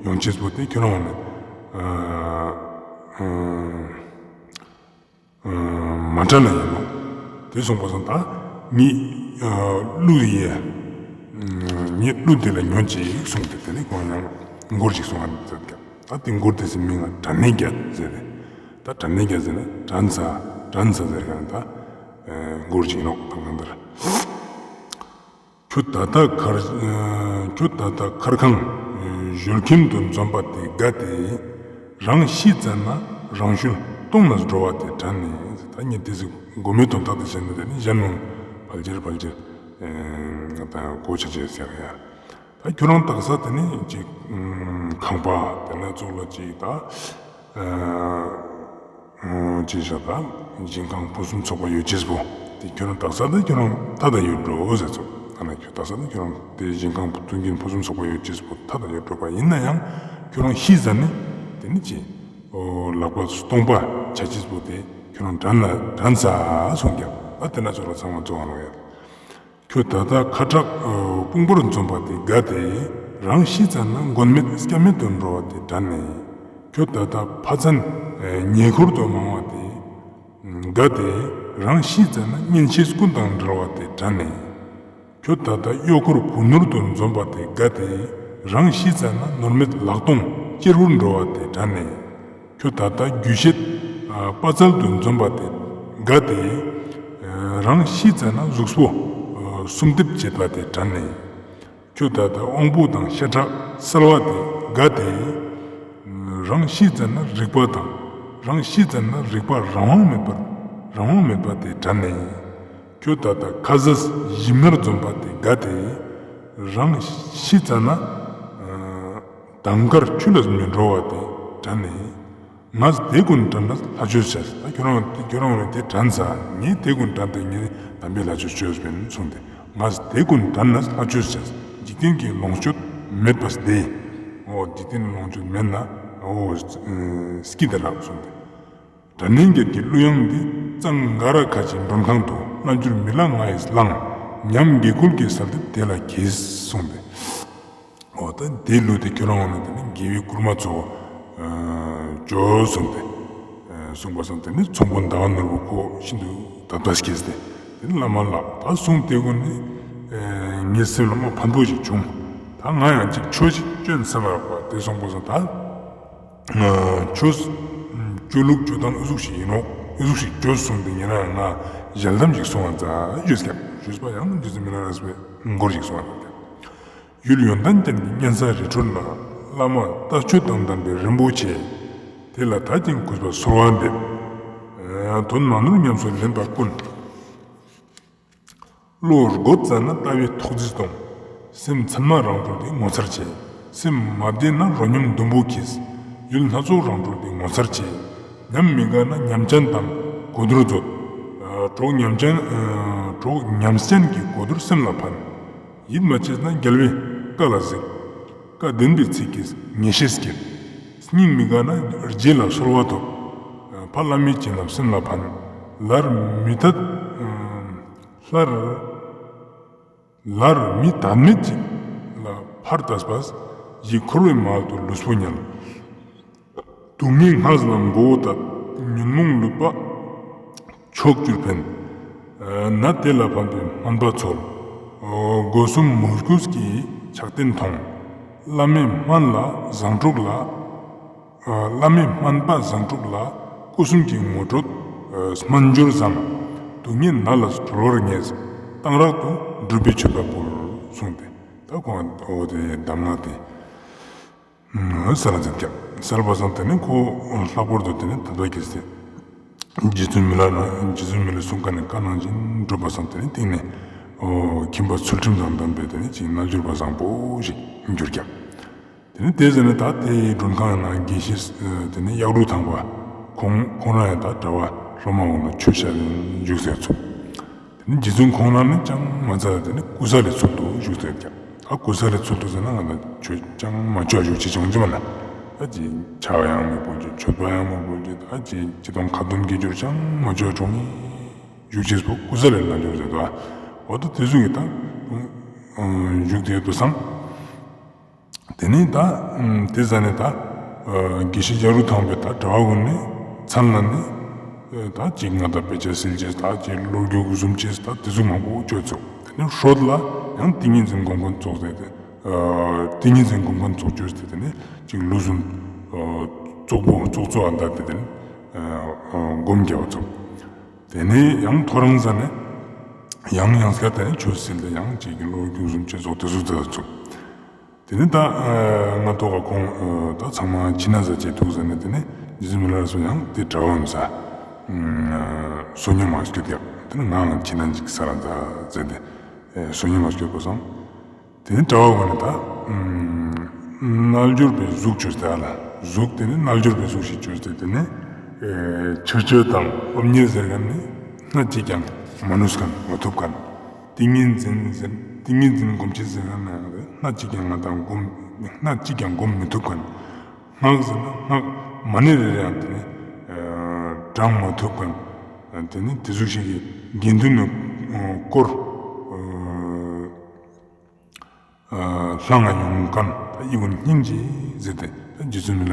ཡོང་ཅེས་པོ་དེ་ཁྱོད་རང་འོ་ན་མ་འདྲ་ན་ཡིན་ནོ། དེ་སོང་པ་སང་ད་ངའི་གླུ་ཡི་ངའི་གླུ་དེ་ལ་ཉོན་ཅིག་གསུངས་ཏེ་དེ་ནས་ཁོང་ཡང་མགུར་ཅིག་གསུང་བ་མཛད་ཀྱག། ད་དེ་མགུར་དེ་སི་མིང་ལ་དྲན་ནས་བརྒྱད་ཟེར་ཏེ། ད་ ད་དྲན་ནས་ཀྱང་ཟེར་ན་དྲན་ས་དྲན་ས་ཟེར་གང་ད་མགུར་ཅིག་ནོག་དང་གང་ལྟར། ཁྱོད་ད་ལྟ་མཁར་ཁྱོད་ད་ལྟ་མཁར་ཁང་ཞོལ་ཁྱིམ་དུ་འཛོམས་པ་དེ་དགའ་སྟེ། རང་ཤི་ཙ་ན་རང་ཤུལ་སྟོང་ལ་འགྲོ་བ་དེ་དྲན་ནས། ད་ངས་དེ་ཟིག་མགོ་མའི་དོན་དག་དེ་བཤད་ན་དེ་ནི་གཞན་མང་ཕལ་ཆེར་ཕལ་ཆེར་ང་ད་གོ་ཆ་ཆེ་ཟེར་ཡ། ད་ཁྱོད་རང་དག་ས་དེ་ནི་ཅིག་ཁང་པ་དེ་ན་ཙོགས་ལ་ཅིག་ད། ཅི་ཞག་ད་ཞིང་ཁང་ཕུན་སུམ་ཚོགས་པ་ཡོད་ཅེས་པོ་དེ་ཁྱོད་རང་དག་ས་དེ་ཁྱོད་རང་ཐ་དད་ཡོད་འགྲོ་ཟེར་ཚོ། ཨ་ན་ཁྱོད་དག་ས་དེ་ཁྱོད་རང་དེ་ཞིང་ཁང་མཐུན་རྐྱེན་ཕུན་སུམ་ཚོགས་པ་ཡོད་ཅེས་པོ་ཐ་དད་ཡོད་འགྲོ་པ་ཡིན་ན་ཡང་ཁྱོད་རང་ཤི་ཟ་ནི་དེ་ནི་ཅི་ཨོ་ལག་པ་སྟོང་པ་ཆ་ཅེས་པོ་དེ་ཁྱོད་རང་དྲན་ལ་དྲན་ས་སོང་ཀྱང་ཨ་དེ་ན་ཚོ་ལ་ཚང་མ་ཚོགས་ཨ་ནོ་ཡ། ཁྱོད་ད་ལྟ་ཁ་བྲག་དཔུང་པར་འཛོམས་པ་དེ་དགའ་སྟེ། རང་ཤི་ཙ་ན་མགོན་མེད་སྐྱབས་མེད་དུ་འགྲོ་བ་དེ་དྲན་ནས། ཁྱོད་ད་ལྟ་ཕ་ཚན་ཉེ་འཁོར་དུ་མང་བ་དེ་དགའ་སྟེ། རང་ཤི་ཙ་ན་གཉེན་བཤེས་ཀུན་དང་བྲལ་བ་དེ་དྲན་ནས། ཁྱོད་ད་ལྟ་གཡོག་འཁོར་བུ་ནོར་དུ་འཛོམས་པ་དེ་དགའ་སྟེ། རང་ཤི་ཙ་ན་ནོར་མེད་ལག་སྟོང་གཅེར་བུར་འགྲོ་བ་དེ་དྲན་ནས། ཁྱོད་ད་ལྟ་རྒྱུ་ཤེད་དཔའ་རྩལ་དུ་འཛོམས་པ་དེ་དགའ་སྟེ། རང་ཤི་ཙ་ན་གཟུགས་པོ་གསུམ་སྡེབ་བྱེད་པ་དེ་དྲན་ནས། ཁྱོད་ད་ལྟ་དབང་པོ་དང་ཤ་ཁྲག་གསལ་བ་དེ་དགའ་སྟེ། རང་ཤི་ཙ་ན་རིག་པ་དང་། རང་ཤི་ཙ་ན་རིག་པ་རང་དབང་མེད་པར་རང་དབང་མེད་པ་དེ་དྲན་ནས། ཁྱོད་ད་ལྟ་ཁ་ཟས་ཞིམ་མནར་འཛོམས་པ་དེ་དགའ་སྟེ། རང་ཤི་ཙ་ན་དམ་མཁར་ཆུ་ལ་མི་འགྲོ་བ་དེ་དྲན་ནས། ངས་དེ་ཀུན་དྲན་ནས་ལྷ་ཆོས་བྱས། ད་ཁྱོད་རང་ཁྱོད་རང་ལ་དེ་དྲན་ས། ངས་དེ་ཀུན་དྲན་ཏེ་ངས་དམ་པའི་ལྷ་ཆོས་བཅོས་པས་གསུངས་ཏེ། ངས་དེ་ཀུན་དྲན་ནས་ལྷ་ཆོས་བྱས། འཇིག་རྟེན་གྱི་ལོངས་སྤྱོད་མེད་པ་སྟེ། འོ་འཇིག་རྟེན་ལོངས་སྤྱོད་མེད་ན་འོ་སྐྱིད་དེ་རག་གསུངས་ཏེ། དགྲ་གནོན་བརྒྱད་ཀྱི་གླུ་དབྱངས་འདི། གཙང་སྒ་ར་ཁ་ཆེའི་མགྲོན་ཁང་དུ། རྣལ་འབྱོར་མི་ལ་ང་ཡིས་བླངས། ཉམས་དགེ་ཀུན་གྱི་གསལ་འདེབས་དེ་ལ་གྱིས་གསུངས་ཏེ། འོ་ད་དེའི་གླུ་དེ་ཁྱོད་རང་ངོ་ནས་དེ་ནི་དགེ་བའི་མགུར་མ་ཚོ་བཅོས་གསུངས་ཏེ། གསུངས་པ་སང་དེ་ནི་ཚོང་དཔོན་ཟླ་བ་ནོར་བུ་ཁོ་ཤིན་ཏུ་དད་པ་སྐྱེས་ཏེ་དེ་ནི་བླ་མ་ལགས་ད་གསུང་དེ་ཀུན་ནི་ངའི་སེམས་ལ་མ་ཕན་པོ་ཞིག་བྱུང་། ད་ང་ཡང་ཅིག་ཆོས་ཤིག་བཅོན་སེམས་པ་རག་པ་དེ་གསུངས་པ་སང་ད། ཆོས་སྤྱོད་ལུགས་སྤྱོད་སྟངས་ཨུ་ཟུག་ཞིག་ཡིན་ནོག་ཨུ་ཟུག་ཞིག་བཅོས་གསུངས་ཏེ་ཉེ་རང་ང་ཞལ་གདམས་ཤིག་གསུང་བ་མཛད་ཞུས་ཀྱང་ཞུས་པ་ཡང་རྗེ་བཙུན་མི་ལ་རས་པའི་མགུར་ཞིག་གསུང་བ་མཛད་ཀྱང་། ཡུལ་ཡོན་ཏན་ཅན་གྱི་གཉན་ས་རི་ཁྲོད་ན། བླ་མ་ལྟ་སྤྱོད་དང་ལྡན་པའི་རིན་པོ་ཆེ། དེ་ལ་ད་ཅིང་གུས་པ་གསོལ་བ་འདེབས། དོན་མ་ནོར་ཉམས་སུ་ལེན་པ་ཀུན། བློ་རྒོད་ཙ་ན་ལྟ་བའི་ཐོག་བརྫིས་གཏོང་། སེམས་ཚད་མ་རང་གྲོལ་དེ་ངོ་མཚར་ཆེ། སེམས་མ་བདེ་ན་རོ་སྙོམས་ཟླུམ་པོ་གྱིས། ཡུལ་སྣ་ཚོགས་རང་གྲོལ་དེ་ངོ་མཚར་ཆེ། ཉམས་མི་དགའ་ན་ཉམས་ཅན་དང་གོ་བསྡུར་མཛོད། གྲོགས་ཉམས་ཅན་གྲོགས་ཉམས་ཅན་གྱི་གོ་བསྡུར་སེམས་ལ་ཕན། ཡིད་མ་ཆེས་ན་རྒྱལ་བའི་བཀའ་ལ་གཟིགས། བཀའ་བདེན་པའི་ཚིག་གིས་ངེས་ཤེས་སྐྱེད། སྙིང་མི་དགའ་ན་རྗེ་ལ་གསོལ་བ་ཐོབ། ཕ་བླ་མའི་བྱིན་རླབས་སེམས་ལ་ཕན། ལར་མི་ཐད་ལར་ལར་མི་དད་མེད་ཅིག་ལ་ཕར་ལྟས་པས། ཡིད་འཁོར་བའི་མལ་དུ་ལུས་པོ་ཉལ། སྡུག་བསྔལ་སྔགས་ལ་མགོ་བོ་གཏད། ཉོན་མོངས་ལུད་པ་ཕྱོགས་བཅུར་འཕེན། ན་དེ་ལ་ཕན་པའི་སྨན་པ་འཚོལ། སྒོ་གསུམ་མོས་གུས་ཀྱི་ཕྱག་རྟེན་མཐོང་། བླ་མའི་སྨན་ལ་བཟང་དྲུག་ལ། བླ་མའི་སྨན་པ་བཟང་དྲུག་ལ། སྐུ་གསུམ་གྱི་ངོ་སྤྲོད་སྨན་སྦྱོར་བཟང་། སྡུག་བསྔལ་ནད་ལས་གྲོལ་བར་ངེས། གཏང་རག་ཏུ་སྒྲུབ་པའི་མཆོད་པ་ཕུལ། གསུངས་ཏེ་ད་ཁོང་འོ་དེ་གདམས་ངག་དེ་ས་ལ་འཛིན་ཀྱང་ས་ལ་བ་སང་དེ་ནི་ཁོ་ལྷག་པར་དུ་དེ་ནི་དད་པ་སྐྱེས་ཏེ་རྗེ་བཙུན་མི་ལ་ན་རྗེ་བཙུན་མི་ལ་གསུང་མཁན་ནི་བཀའ་ནང་བཞིན་སྒྲུབ་པ་སང་དེ་ནི་སྟེང་ནས་ཁྱིམ་པ་ཚུལ་ཁྲིམས་དང་ལྡན་པའི་དེ་ནི་ཅིག་རྣལ་འབྱོར་པ་བཟང་པོ་ཞིག་གྱུར་ཀྱང་། དེ་ནི་དེ་ཟེར་ནས་ད་དེའི་མགྲོན་ཁང་ནང་དགེ་བཤེས་དེ་ནི་གཡག་དྲུང་ཐང་པ་ཁོང་ཁོང་རང་ཡང་ད་གྲྭ་པ་སློབ་མ་འོང་ན་ཆོས་བཤད་ལེན་བཞུགས་ཟེར་ཚུལ། དེ་ནི་རྗེ་བཙུན་ཁོང་རང་ནི་ཅང་མ་ཚད་དེ་ནི་ཀུ་ས་ལི་ཚུལ་དུ་བཞུགས་ཟེར་ཀྱང་ད་ཀུ་ས་ལི་ཚུལ་དུ་ཟེར་ན་ང་ད་ཆོས་ཅང་མ་ཆོས་བཞུགས་ཅི་ཅང་ཅི་མ་ན་ད་ཅི་ཆ་ཡང་མི་བོ་ཅི་མཆོད་པ་ཡང་མི་བོ་ཅི་ད་ཅི་ཅི་དང་ཁ་འདོན་དགེ་སྦྱོར་ཅང་མ་ཆོས་གྲོང་ངི་བཞུགས་ཅེས་པོ་ཀུ་ས་ལི་ན་བཞུགས་ཟེར་དོ། འོ་ད་དེ་ཟུག་གི་ད་བཞུགས་དེ་དུ་སང་། དེ་ནས་ད་དེ་ཟ་ནས་ད་དགེ་བཤེས་གཡག་དྲུང་ཐང་པའི་ད་གྲྭ་པ་ཀུན་ནི་མཚན་ལ་ནི་ད་ཅིག་ང་ད་དཔེ་ཆ་སིལ་ཅེས་ད་ཅིག་བློ་རྒྱུགས་བཟུམ་ཅེས་ད་དེ་ཟུག་མང་པོ་བཅོས་ཚུགས། དེ་ནས་ཧྲོད་ལ་ཡང་ཏིང་ངེ་འཛིན་སྒོམ་མཁན་ཚོགས་ཏེ་ཏིང་ངེ་འཛིན་སྒོམ་མཁན་ཚོགས་བཅོས་ཏེ་དེ་ནས་ཅིག་ལུས་ཟུན་ཙོག་པོ་ཙོག་ཙོ་ཨ་ད་དེ་དེ་ནས་ སྒོམ་རྒྱབ་པ་ཚུགས། དེ་ནས་ཡང་ཐོ་རངས་ཟ་ནས་ཡང་ཡང་སྐྱར་དེ་ནས་ཆོས་སིལ་ཏེ་ཡང་ཅིག་གི་བློ་རྒྱུགས་གསུམ་ཅོས་ཚུགས་དེ་ཟུག་མཛད་ཚུགས། དེ་ནས་ད་ང་ཐོག་ག་ཁོང་ད་ཚང་མ་ཁྱིམ་ན་ཟ་ཅེས་ཐུག་ཟ་ནས་དེ་ནས་རྗེ་བཙུན་མི་ལ་རས་པ་ཡང་དེ་གྲྭ་པ་ཡིན་ས་བསོད་སྙོམས་མ་སྐྱོད་ཡག་དེ་ནས་ང་ཡང་ཁྱིམ་ན་ཅིག་ས་ར་མཛད་མཛད་དེ་བསོད་སྙོམས་མ་སྐྱོད་པ་སང་། དེ་ནས་གྲྭ་པ་གུན་ནི་ད་རྣལ་འབྱོར་པའི་གཟུགས་ཅོས་ཏེ་ཨ་ལ་གཟུགས་དེ་ནས་རྣལ་འབྱོར་པའི་གཟུགས་ཤིག་ཅོས་ཏེ་དེ་ནས་ཆོས་སྤྱོད་དང་སློབ་གཉེར་ཟེར་མཁན་ནི་སྣ་གཅིག་ཀྱང་མ་ནུས་མཁན་མ་ཐུབ་མཁན། ཏིང་ངེ་འཛིན་ཟེར་ཏིང་ངེ་འཛིན་སྒོམ་ཆེན་ཟེར་མཁན་ནི་སྣ་གཅིག་ཀྱང་ང་དང་སྒོམ་སྣ་གཅིག་ཀྱང་སྒོམ་མི་ཐུབ་མཁན། སྔགས་ཟེར་ན་སྔགས་མ་ཎི་རེ་རེའང་དེ་ནས་བགྲང་མ་ཐུབ་མཁན། དེ་ནས་དེ་ཟུག་ཞིག་གི་དགེ་འདུན་ནི་སྐོར། ལྷང་ང་ཡོང་མཁན་ད་ཨི་བོ་སྙིང་རྗེ་ཟེར་ཏེ་ད་རྗེ་བཙུན་མི་ལ་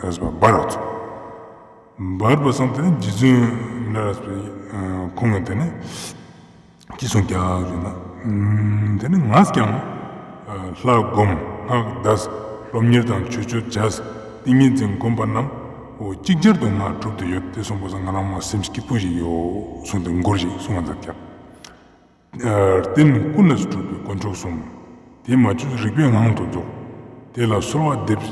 རས་པ་འབར་བ་ཚུགས། འབར་བ་སང་དེ་ནས་རྗེ་བཙུན་མི་ལ་རས་པའི་ཁོང་གིས་དེ་ནས་ཅི་གསུངས་ཀྱག་ཟེར་ན། དེ་ནས་ངས་ཀྱང་ལྷ་སྒོམ་སྔགས་བཟླས་སློབ་གཉེར་དང་ཆོས་སྤྱོད་བྱས་ཏིང་ངེ་འཛིན་སྒོམ་པ་རྣམས་འོ་ཅིག་ཅར་དུ་ང་གྲུབ་ཏུ་ཡོད་དེ་གསུངས་པ་སང་ང་རང་མ་སེམས་སྐྱིད་པོ་ཞིག་ཡོད་གསུངས་ཏེ་མགུར་ཞིག་གསུང་བ་མཛད་ཀྱག། རྟེན་ཀུན་ནས་གྲུབ་པའི་དཀོན་མཆོག་གསུམ། དེ་མ་བཅོས་རིག་པའི་ངང་དུ་རྫོགས། དེ་ལ་གསོལ་བ་འདེབས་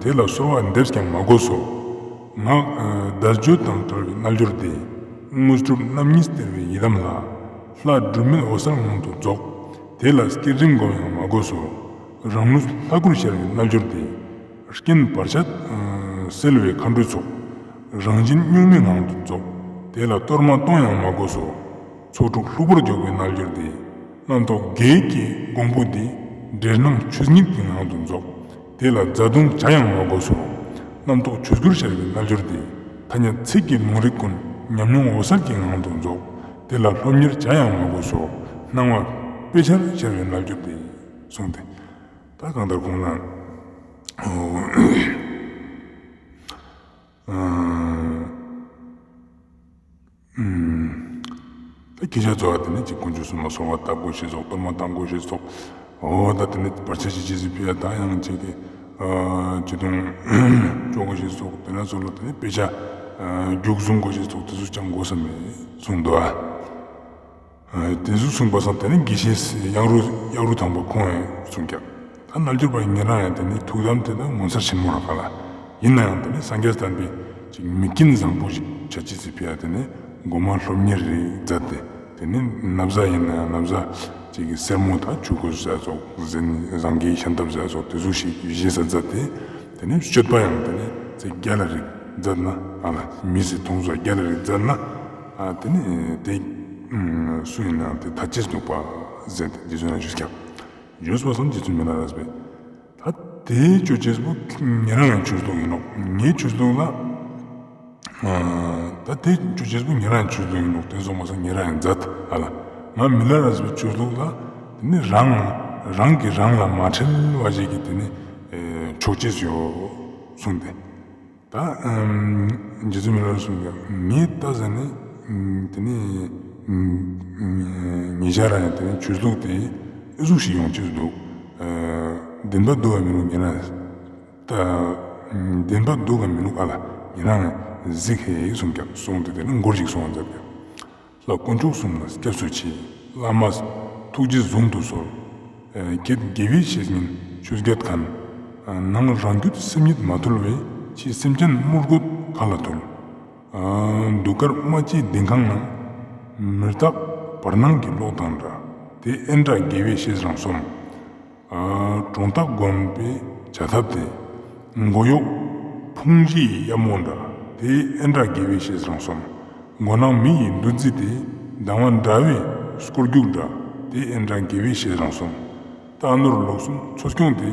དེ་ལ་གསོལ་བ་འདེབས་ཀྱང་མ་དགོས་སོ། ངག་བཟླས་བརྗོད་དང་བྲལ་བའི་རྣལ་འབྱོར་དེ། དངོས་གྲུབ་རྣམ་གཉིས་སྟེར་བའི་ཡི་དམ་ལྷ། ལྷ་སྒྲོལ་མའི་འོད་གསལ་ངང་དུ་རྫོགས། དེ་ལ་བསྐྱེད་རིམ་སྒོམ་ཡང་མ་དགོས་སོ། རང་ལུས་ལྷ་སྐུར་ཤར་བའི་རྣལ་འབྱོར་དེ། རྐྱེན་བར་ཆད་སེལ་བའི་མཁའ་འགྲོའི་ཚོགས། རང་བཞིན་གཉུག་མའི་ངང་དུ་རྫོགས། དེ་ལ་གཏོར་མ་གཏོང་ཡང་མ་དགོས་སོ། ཚོགས་དྲུག་ལྷུག་པོར་འཇོག་པའི་རྣལ་འབྱོར་དེ། རྣམ་རྟོག་བརྒྱད་ཀྱི་གོང་བུ་དེ། འདྲེ་སྣང་ཆོས་ཉིད་ཀྱི་ངང་དུ་རྫོགས། དེ་ལ་བཟའ་བཏུང་བྱ་ཡང་མ་དགོས་སོ། རྣམ་རྟོག་ཆོས་སྐུར་ཤར་བའི་རྣལ་འབྱོར་དེ། ཐ་སྙད་ཚིག་གི་ལུང་རིགས་ཀུན། ཉམས་མྱོང་འོད་གསལ་གྱི་ངང་དུ་རྫོགས། དེ་ལ་སློབ་གཉེར་བྱ་ཡང་མ་དགོས་སོ། སྣང་བ་དཔེ་ཆར་ཤར་བའི་རྣལ་འབྱོར་དེ། གསུངས་ཏེ། ད་གང་ལྟར་ཁོང་ལ། ད་སྐད་ཆ་རྩོམ་པ་དེ་ནི་ཅིག་དཀོན་མཆོག་གསུམ་ལ་གསོལ་བ་བཏབ་དགོས་ཤེས་སོགས་གཏོར་མ་བཏང་དགོས་ཤེས་སོགས། འོ་ད་དེ་ནི་བར་ཆད་ཅི་ཅི་ཟིག་ཕི་ཡ་ད་ཡང་ཅིག་གི་ཅི་དུང་ཅོ་དགོས་ཤེས་སོགས་དེ་ན་ཚོ་ལ་དེ་ནི་དཔེ་ཆ་རྒྱུགས་བཟུང་དགོས་ཤེས་སོགས་དེ་ཚོ་ཅང་དགོས་ས་མེད་གསུངས་འདུག་ཨ། དེ་ཚོ་གསུངས་པ་སང་དེ་ནི་དགེ་བཤེས་གཡག་རུ་གཡག་རུ་དམ་པ་ཁོང་ཡང་གསུངས་ཀྱག། ད་རྣལ་འབྱོར་པ་ཉེ་རང་ཡང་དེ་ནི་ཐུགས་དམ་དེ་ད་ངོ་མཚར་ཆེན་མོ་ར་ག་ལ། ཡིན་ན་ཡང་དེ་ནི་སངས་རྒྱས་བསྟན་པའི་ཅིག་མིག་རྐྱེན་བཟང་པོ་ཞིག་ཆ་ཅི་ཟིག་ཕི་ཡ་དེ་ནི་མགོ་མ་སློབ་གཉེར་རེ་མཛད་དེ་དེ་ནི་ན་བཟའ་ཡིན་ན་ཡང་ན་བཟའ་ཅིག་གི་སེར་མོ་དང་ཆུ་ཁོལ་ཟ་སོགས་ཟན་ཟངས་ཀའི་ཤམ་ཐབས་ཟ་སོགས་དེ་ཚོ་ཞིག་བཞེས་ས་མཛད་དེ་དེ་ནི་སྤྱོད་པ་ཡང་དེ་ནི་ཚེ་རྒྱལ་ལ་རིགས་མཛད་ན་ཨ་ལ་མི་ཟི་མཐོང་ས་རྒྱལ་ལ་རིགས་མཛད་ན། ཨ་དེ་ནི་དེ་སུ་ཡིན་ན་དེ་ཐ་ཅེས་འདུག་པ་ཟེར་ཏེ་རྗེ་བཙུན་ན་ཞུས་ཀྱག། ཞུས་པ་སང་རྗེ་བཙུན་མི་ལ་རས་པས་ད་དེ་ཅོ་ཅེས་པོ་ཉེ་རང་ཡང་ཆོས་ལུགས་ཡིན་ནོག། ངའི་ཆོས་ལུགས་ལ་ད་དེ་ཅོ་ཅེས་པོ་ཉེ་རང་ཡང་ཆོས་ལུགས་ཡིན་ནོག། དེ་སོང་མ་སང་ཉེ་རང་ཡང་མཛད་ཨ་ལ་ང་མི་ལ་རས་པའི་ཆོས་ལུགས་ལ་དེ་ནི་རང་རང་གིས་རང་ལ་མ་ཁྲེལ་བ་ཞིག་གི་དེ་ནི་ཆོག་ཅེས་ཡོད་གསུངས་ཏེ། ད་རྗེ་བཙུན་མི་ལ་རས་པས་གསུངས་ཀྱག། ངས་ད་ཟེར་ནས་དེ་ནས་ཉེ་ཆར་ར་ཡང་དེ་ནས་ཆོས་ལུགས་དེ་ཨི་ཟུག་ཞིག་ཡོང་ཅེས་འདུག། བདེན་པ་འདུག་ག་མི་འདུག་ཉེ་རང་ད་བདེན་པ་འདུག་ག་མི་འདུག་ག་ལ་ཉེ་རང་གཟིགས་ཧེ་གསུངས་ཀྱག། གསུངས་ཏེ་དེ་ནས་མགུར་ཞིག་གསུང་བ་མཛད་ཀྱག། ལྷ་དཀོན་མཆོག་གསུམ་ལ་སྐྱབས་སུ་མཆི། བླ་མ་ཐུགས་རྗེས་བཟུང་དུ་གསོལ། ཁྱེད་དགེ་བའི་བཤེས་གཉེན་ཆོས་རྒྱལ་མཁན། ནང་རང་རྒྱུད་སེམས་ཉིད་མ་ཐུལ་བས། ཕྱི་སེམས་ཅན་དམུ་རྒོད་ག་ལ་ཐུལ། གདུགས་དཀར་རྨ་བྱའི་ལྡིང་ཁང་ནང་། མི་རྟག་བར་སྣང་གི་གློག་དང་འདྲ། དེ་ཨེ་འདྲ་དགེ་བའི་བཤེས་རང་གསུམ། གྲོང་རྟགས་དགོན་པའི་བྱ་ཐབས་དེ། མགོ་གཡོག་ཕུང་བྱེད་གཡབ་མོ་འདྲ། དེ་ཨེ་འདྲ་དགེ་བའི་བཤེས་རང་གསུམ། མགོ་ནག་མི་ཡི་འདུ་འཛི་དེ། སྡང་བ་འདྲ་བའི་སྐོར་རྒྱུག་འདྲ། དེ་ཨེ་འདྲ་དགེ་བའི་བཤེས་རང་གསུམ། རྟ་ནོར་ལུག་གསུམ་འཚོ་སྐྱོང་དེ།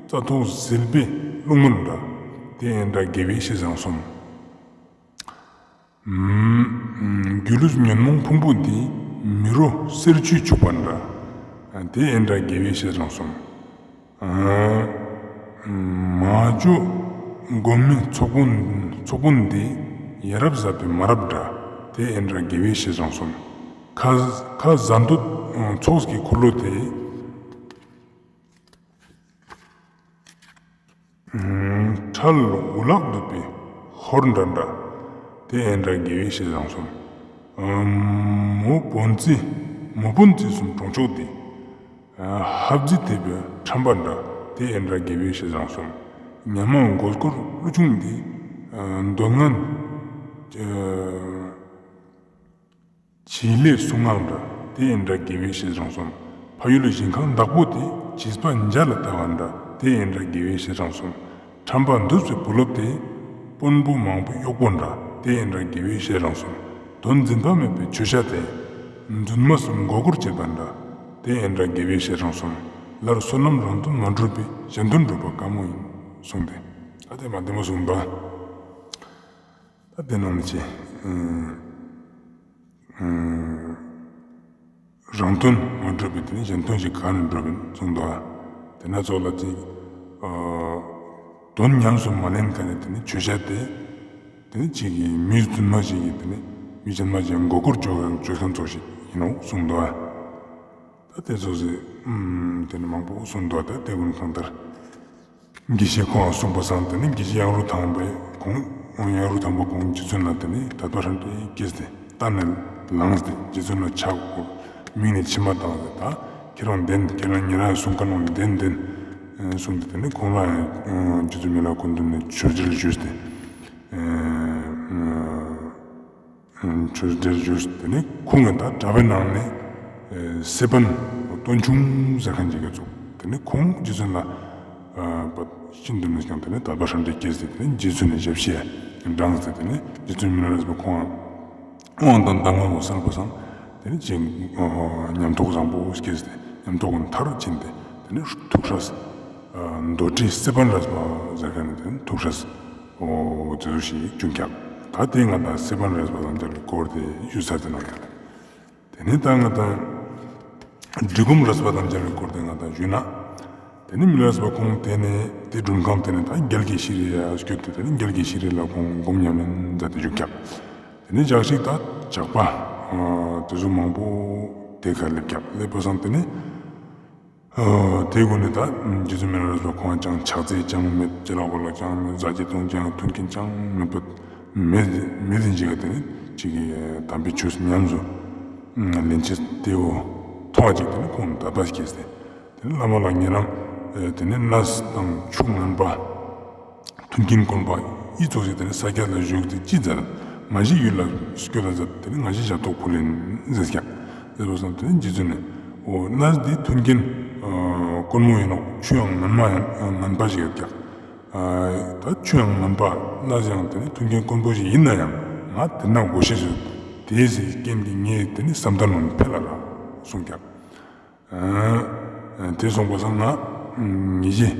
རྩྭ་ཐོག་ཟིལ་པའི་རླུང་མུན་འདྲ། དེ་ཨེ་འདྲ་དགེ་བའི་བཤེས་རང་གསུམ། སྒྱུ་ལུས་ཉོན་མོངས་ཕུང་པོ་འདི། མི་རོ་གསེར་ཆུས་བྱུགས་པ་འདྲ། དེ་ཨེ་འདྲ་དགེ་བའི་བཤེས་རང་གསུམ། མ་ཇོ་སྒོམ་མེ་ཚོགས་དཔོན་ཚོགས་དཔོན་འདི། ཡ་རབས་ཟབ་པའི་མ་རབས་འདྲ། དེ་ཨེ་འདྲ་དགེ་བའི་བཤེས་རང་གསུམ། ཁ་ཁ་ཟ་འདོད་ཚོགས་ཀྱི་འཁོར་ལོ་དེ། ཁྲལ་འུ་ལག་འདུད་པའི་ཧོར་འདྲ་འདྲ། དེ་ཨིན་དྲ་དགེ་བའི་བཤེས་རང་གསུམ། མོ་བོན་རྩེ་མོ་བོན་རྩེ་གསུམ་གྲོང་ཆོག་དེ། ཧབ་རྩེ་ཐེབས་པའི་ཁྲམ་པ་འདྲ། དེ་ཨིན་དྲ་དགེ་བའི་བཤེས་རང་གསུམ། ཉ་མ་མགོ་སྐོར་ཀླུ་ཆུང་དེ། འདོད་ངན་བྱི་ལའི་གསུང་ངག་འདྲ། དེ་ཨིན་དྲ་དགེ་བའི་བཤེས་རང་གསུམ། ཕ་ཡུལ་ཞིང་ཁམས་བདག་པོ་དེ། བྱིས་པ་འཇའ་ལ་ལྟ་བ་འདྲ། དེ་ཨིན་དྲ་དགེ་བའི་བཤེས་རང་གསུམ། ཁྲམ་པ་འདུས་པའི་བུ་སློབ་དེ། དཔོན་པོ་མང་པོའི་གཡོག་པོ་འདྲ། དེ་ཨིན་དྲ་དགེ་བའི་བཤེས་རང་གསུམ། དོན་འཛིན་པ་མེད་པའི་ཆོས་བྱ་སྟེ། རྫུན་མ་གསུམ་མགོ་སྐོར་བྱེད་པ་འདྲ། དེ་ཨིན་དྲ་དགེ་བའི་བཤེས་རང་གསུམ། ལར་བསོད་ནམས་རང་དོན་མ་འགྲུབ་པའི། གཞན་དོན་སྒྲུབ་པ་དཀའ་མོ་ཡིན། གསུངས་ཏེ། ད་དེ་མ་བདེ་མོ་གསུངས་པ། ད་དེ་ནང་ནས་ཅི། རང་དོན་མ་འགྲུབ་པའི་དེ་ནི་གཞན་དོན་ཞིག་ག་ནས་འགྲུབ་ཡིན་གསུངས་འདུག་ཨ། དེ་ན་ཚོགས་ལ་ཅིག་དོན་ཉམས་སུ་མ་ལེན་མཁན་ནི་དེ་ནི་ཆོས་བྱ་སྟེ། དེ་ནི་ཅིག་གི་མི་རྫུན་མ་ཞིག་གི་དེ་ནི་མི་གཞན་མ་ཞིག་མགོ་སྐོར་བཅོ་མཁན་ཚོགས་ཤིག་ཡིན་ནོ་གསུངས་འདུག་ཨ། ད་དེ་ཚོགས་སི་དེ་ནི་མང་པོ་གསུངས་འདུག་ཨ། ད་དེ་ཀུན་གང་ལྟར། དགེ་བཤེས་ཁོང་གསུངས་པ་སང་དེ་ནི་དགེ་བཤེས་གཡང་རུ་ཐང་པའི་ཁོང་གཡང་རུ་ཐང་པ་ཁོང་རྗེ་བཙུན་ལ་དེ་ནི་དད་པ་ཧྲན་ཏེ་སྐྱེས་ཏེ་ལྟ་ནས་ལངས་ཏེ་རྗེ་བཙུན་ལ་ཕྱག་བོར། མིག་ནས་མཆི་མ་བཏང་སྟེ། ད་ཁྱེད་རང་བདེན། ཁྱེད་རང་ཉེ་རང་གསུང་མཁན་ནང་བདེན་བདེན་གསུངས་ཏེ་དེ་ནི་ཁོང་ལ་ཡང་རྗེ་བཙུན་མི་ལ་སྐུ་མདུན་ནས་ཆོས་འབྲེལ་ཞུས་ཏེ། ཆོས་འབྲེལ་ཞུས། དེ་ནི་ཁོང་གི་ད་གྲྭ་པའི་ནང་ནས་སེ་པན་སྟོན་ཆུང་ཟེར་མཁན་ཅིག་གི་ཚོགས། དེ་ནི་ཁོང་རྗེ་བཙུན་ལ་ཤིན་ཏུ་ནས་ཀྱང་དེ་ནི་དད་པ་ཧྲན་ཏེ་སྐྱེས་ཏེ། དེ་ནི་རྗེ་བཙུན་ནས་ཞབས་ཕྱི་འབྲངས་ཏེ། དེ་ནི་རྗེ་བཙུན་མི་ལ་རས་པ་ཁོང་དབང་དང་གདམས་ངག་གོ་གསལ་པོ་སང་དེ་ནི་ཅིག་ཉམས་རྟོགས་བཟང་པོ་སྐྱེས་ཏེ་ཉམས་རྟོགས་མཐར་ཕྱིན་ཏེ། དེ་ནི་ཐུགས་སྲས་མདོ་ཁྲི་སེ་པན་རས་པ་ཟེར་མཁན་ནི་དེ་ནི་ཐུགས་སྲས། འོ་དེ་ཚོ་ཞིག་བྱུང་ཀྱག། ད་དེ་ང་དང་སེ་པན་རས་པ་དང་མཇལ་བའི་སྐོར་དེ་ཞུས་ཚར་ཏེ་ནོག་ཡ། དེ་ནས་ད་ང་དང་འབྲི་གུང་རས་པ་དང་མཇལ་བའི་སྐོར་དེ་ང་དང་ཞུས་ན། དེ་ནས་མི་ལ་རས་པ་ཁོང་དེ་ནས་དེ་མགྲོན་ཁང་དེ་ནས་ད་རྒྱལ་གྱི་ཤེས་རིག་ཡ་སྐྱོད་དེ། དེ་ནས་རྒྱལ་གྱི་ཤེས་རིག་ལ་ཁོང་སྒོམ་ཉམས་ལེན་མཛད་དེ་བཞུགས་ཀྱག། དེ་ནས་ཞག་ཅིག་ད་ཇག་པ་དེ་ཚོ་མང་པོ་དེ་ག་སླེབས་ཀྱག། སླེབས་པ་སང་དེ་ནས། དེ་ཀུན་ནི་ད་རྗེ་བཙུན་མི་ལ་རས་པ་ཁོང་ཅང་ཕྱག་རྫས་ཅང་མེད། ཅི་ལ་བ་ལ་ཅང་མེད། ཟ་རྒྱུ་འཐུང་རྒྱུ་ཡང་མཐུན་རྐྱེན་ཅང་མེད་པ་མེད་མེད་ཟིན་ཅིག་ག་དེ་ནི་ཅིག་གི་དམ་པའི་ཆོས་ཉམས་སུ་ལེན་ཅེས་དེའོ་མཐོང་བ་ཅིག་དེ་ནི་ཁོང་དད་པ་སྐྱེས་ཏེ། དེ་ནི་བླ་མ་ལ་ཉེ་རང་དེ་ནི་གནས་དང་ཆུ་ངན་པ། མཐུན་རྐྱེན་དཀོན་པ་འི་ཙོགས་ཤིག་དེ་ནི་ས་སྐྱ་ལ་བཞུགས་ཏེ་ཅི་མཛད། ང་ཞའི་ཡུལ་ལ་སྐྱོད་ལ་མཛད། དེ་ནི་ང་ཞའི་ཞབས་ཏོག་ཕུལ་ཡིན་ཟེར་ཀྱག། ཟེར་བ་སང་དེ་ནི་རྗེ་བཙུན་ནས་འོ་གནས་འདི་མཐུན་རྐྱེན་དཀོན་མོ་ཡིན་ནོག། ཆུ་ཡང་ངན་མ་ཡང་ངན་པ་ཞིག་ཡོད་ཀྱག། ད་ཆུ་ཡང་ངན་པ་གནས་ཡང་དེ་ནི་མཐུན་རྐྱེན་དཀོན་པོ་ཞིག་ཡིན་ན་ཡང་ང་དེ་ན་དགོས་ཤེས་ཡོད། དེའི་རྐྱེན་གྱིས་ངས་དེ་ནི་བསམ་གཏན་ལ་ཕེབས་ལ་རག་གསུངས་ཀྱག། དེ་སོང་པ་སང་ང་ངེས་ཤེས་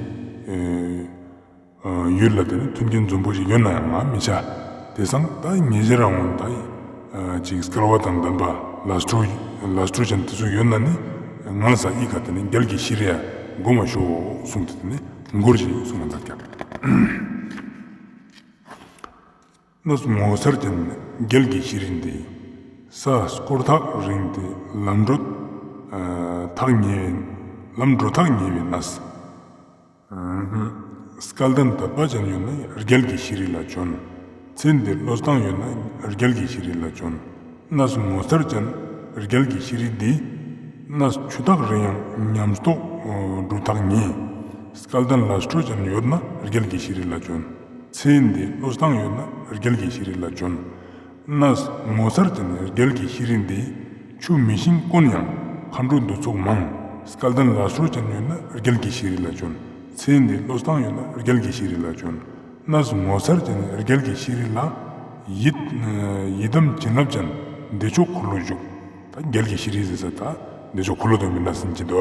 ཡུལ་ལ་དེ་ནི་མཐུན་རྐྱེན་འཛོམས་པོ་ཞིག་ཡོད་ན་ཡང་ང་མི་ཆ། དེ་སང་ད་ངེས་ཤེས་རང་ངོ་ད་ཅིག་སྐལ་བ་དང་ལྡན་པ་ལས་འཕྲོ་ལས་འཕྲོ་ཅན་དེ་ཚོ་ཡོད་ན་ནི་ང་ས་འི་ཀ་དེ་ནི་རྒྱལ་གྱི་ཤེས་རིག་ཡ་སྒོམ་མ་ཤོག་གསུངས་ཏེ་དེ་ནི་མགུར་ཞིག་གསུངས་ན་མཛད་ཀྱག། གནས་ངོ་མཚར་ཅན་རྒྱལ་གྱི་ཤེས་རིག་འདི། ས་སྐོར་ཐག་རིང་སྟེ་ལམ་འགྲོ་ཐག་ཉེ་བའི་ལམ་འགྲོ་ཐག་ཉེ་བའི་གནས། སྐལ་ལྡན་དད་པ་ཅན་ཡོད་ན་རྒྱལ་གྱི་ཤེས་རིག་ལ་བྱོན། ཚེ་འདིར་བློས་བཏང་ཡོད་ན་རྒྱལ་གྱི་ཤེས་རིག་ལ་བྱོན། གནས་ངོ་མཚར་ཅན་རྒྱལ་གྱི་ཤེས་རིག་འདི། གནས་ཆུ་ཐག་རིང་ཡང་ཉམས་རྟོགས་འགྲོ་ཐག་ཉེ། སྐལ་ལྡན་ལས་འཕྲོ་ཅན་ཡོད་ན་རྒྱལ་གྱི་ཤེས་རིག་ལ་བྱོན། ཚེ་འདིར་བློས་བཏང་ཡོད་ན་རྒྱལ་གྱི་ཤེས་རིག་ལ་བྱོན། གནས་ངོ་མཚར་ཅན་རྒྱལ་གྱི་ཤེས་རིག་འདི། ཆུ་མི་ཤིང་དཀོན་ཡང་མཁའ་འགྲོ་འདུ་ཚོགས་མང་། སྐལ་ལྡན་ལས་འཕྲོ་ཅན་ཡོད་ན་རྒྱལ་གྱི་ཤེས་རིག་ལ་བྱོན། ཚེ་འདིར་བློས་བཏང་ཡོད་ན་རྒྱལ་གྱི་ཤེས་རིག་ལ་བྱོན། གནས་ངོ་མཚར་ཅན་རྒྱལ་གྱི་ཤེས་རིག་ལ། ཡི་ཡི་དམ་བྱིན་རླབས་ཅན་བདེ་མཆོག་འཁོར་ལོ་བཞུགས། ད་རྒྱལ་གྱི་ཤེས་རིག་ཟེར་ས་ད་བདེ་མཆོག་འཁོར་ལོ་དང་མི་འདྲ་སིན་ཅི་འདུག་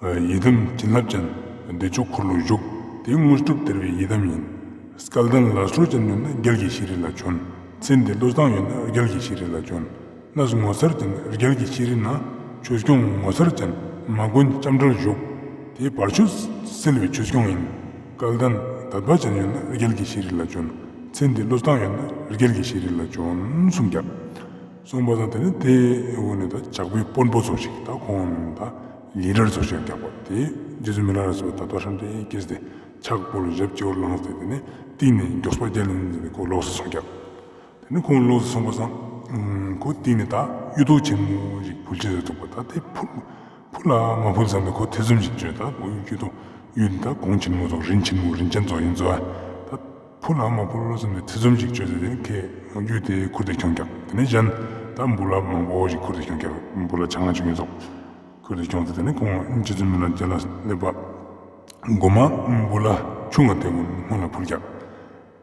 ཨ། ཡི་དམ་བྱིན་རླབས་ཅན་བདེ་མཆོག་འཁོར་ལོ་བཞུགས། དེ་དངོས་གྲུབ་སྟེར་བའི་ཡི་དམ་ཡིན། སྐལ་ལྡན་ལས་འཕྲོ་ཅན་ཡོད་ན་རྒྱལ་གྱི་ཤེས་རིག་ལ་བྱོན། ཚེ་འདིར་བློས་བཏང་ཡོད་ན་རྒྱལ་གྱི་ཤེས་རིག་ལ་བྱོན། གནས་ངོ་མཚར་ཅན་རྒྱལ་གྱི་ཤེས་རིག་ན། ཆོས་སྐྱོང་ངོ་མཚར་ཅན་མ་མགོན་ལྕམ་དྲལ་བཞུགས། དེ་བར་ཆད་སེལ་བའི་ཆོས་སྐྱོང་ཡིན། སྐལ་ལྡན་དད་པ་ཅན་ཡོད་ན་རྒྱལ་གྱི་ཤེས་རིག་ལ་བྱོན། ཚེ་འདིར་བློས་བཏང་ཡོད་ན་རྒྱལ་གྱི་ཤེས་རིག་ལ་བྱོན་གསུངས་ཀྱག། གསུངས་པ་དང་དེ་ནི་དེ་འོ་ནི་ད་ཇག་པའི་དཔོན་པོ་ཚོགས་ཤིག་ད་ཁོང་ད་ལི་ཌར་ཚོགས་ཤིག་རྒྱག་པ་དེ་རྗེ་བཙུན་མི་ལ་རས་པ་དད་པ་ཧྲན་ཏེ་སྐྱེས་ཏེ་ཕྱག་སྤོ་ལོ་ཞབས་སྤྱི་བོར་བླངས་ཏེ་དེ་ནི་ སྟིང་ནེ་མགྱོགས་པ་རྒྱལ་ལ་ནི་ཁོ་ལོགས་སུ་སོང་ཀྱག། དེ་ནེ་ཁོང་ལོགས་སུ་སོང་པ་སང་ཁོ་སྟིང་ནེ་ད་གཡུ་ཏོ་ཆེན་མོ་ཞིག་ཕུལ་ཅེས་སུ་ཐུག་པ། ད་དེ་ཕུལ་ཕུལ་ལ་མ་ཕུལ་བསམ་ནེ་ཁོ་ཐེ་ཚོམ་ཞིག་བཅོས། ད་གཡུ་ཏོ་གཡུ་ཏོ་ད་གོང་ཆེན་མོ་ཙོགས་རིན་ཆེན་མོ་རིན་ཅན་ཙོགས་ཡིན་ཙོགས། ད་ཕུལ་ལ་མ་ཕུལ་བསམ་ནེ་ཐེ་ཚོམ་ཞིག་བཅོས་ཏེ་དེ་ནེ་ཁོས་གཡུ་ཏོ་ཁུར་ཏེ་ཁྱོང་ཀྱག། དེ་ནེ་གཞན་ད་འབུལ་ལ་མང་པོ་ཞིག་ཁུར་ཏེ་ཁྱོང་ཀྱག། འབུལ་ལ་ཆ་ང་ཆུང་ངུ་ཙོགས་ཁུར་ཏེ་ཁྱོང་ཏེ་དེ་ནེ་ཁོང་རྗེ་བཙུན་མི་ལ་རྒྱལ་ལ་སླེབས་པ་གོ་མ་འབུལ་ལ་ཆུང་ང་དེ་ཀུན་སྔོན་ལ་ཕུལ་ཀྱག།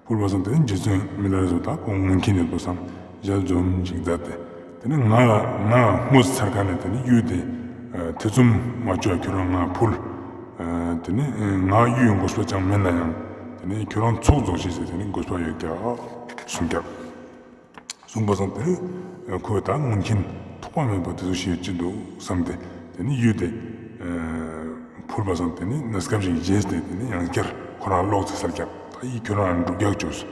ཕུལ་བ་སང་དེ་ནེ་རྗེ་བཙུན་མི་ལ་རས་པ་ད་ཁོང་ངུ་མཁན་ཡོད་པ་སང་ཞལ་འཛུམ་ཞིག་མཛད་དེ། དེ་ནེ་ང་ང་ངོ་ཚ་ཚར་ཁན་ནི་དེ་ནེ་གཡུ་ཏོ་ཐེ་ཚོམ་མ་བཅོས། ཁྱོ་རང་ང་ཕུལ། དེ་ནེ་ང་གཡུ་ཡི་དགོས་པ་ཅང་མེད་ན་ཡང་དེ་ནེ་ཁྱོ་རང་ཚོགས་རྫོགས་ཤིག་ཟེར་དེ་ནེ་དགོས་པ་ཡོད་ཀྱག་གསུངས་ཀྱག། གསུངས་པ་སང་དེ་ནེ་ཁོས་ད་ངུ་མཁན་ཐོགས་པ་མེད་པ་དེ་ཙོགས་ཤིག་ཡོད་ཅི་འདུག་བསམ་སྟེ་དེ་ནེ་གཡུ་ཏོ་ཕུལ་བ་སང་དེ་ནེ་གནས་སྐབས་ཤིག་བརྗེད་དེ་དེ་ནེ་ཡང་བསྐྱར་ཁོ་རང་ལོགས་སུ་སལ་ཀྱག། ད་འི་ཁྱོ་རང་འགྲུབ་རྒྱག་ཅོས་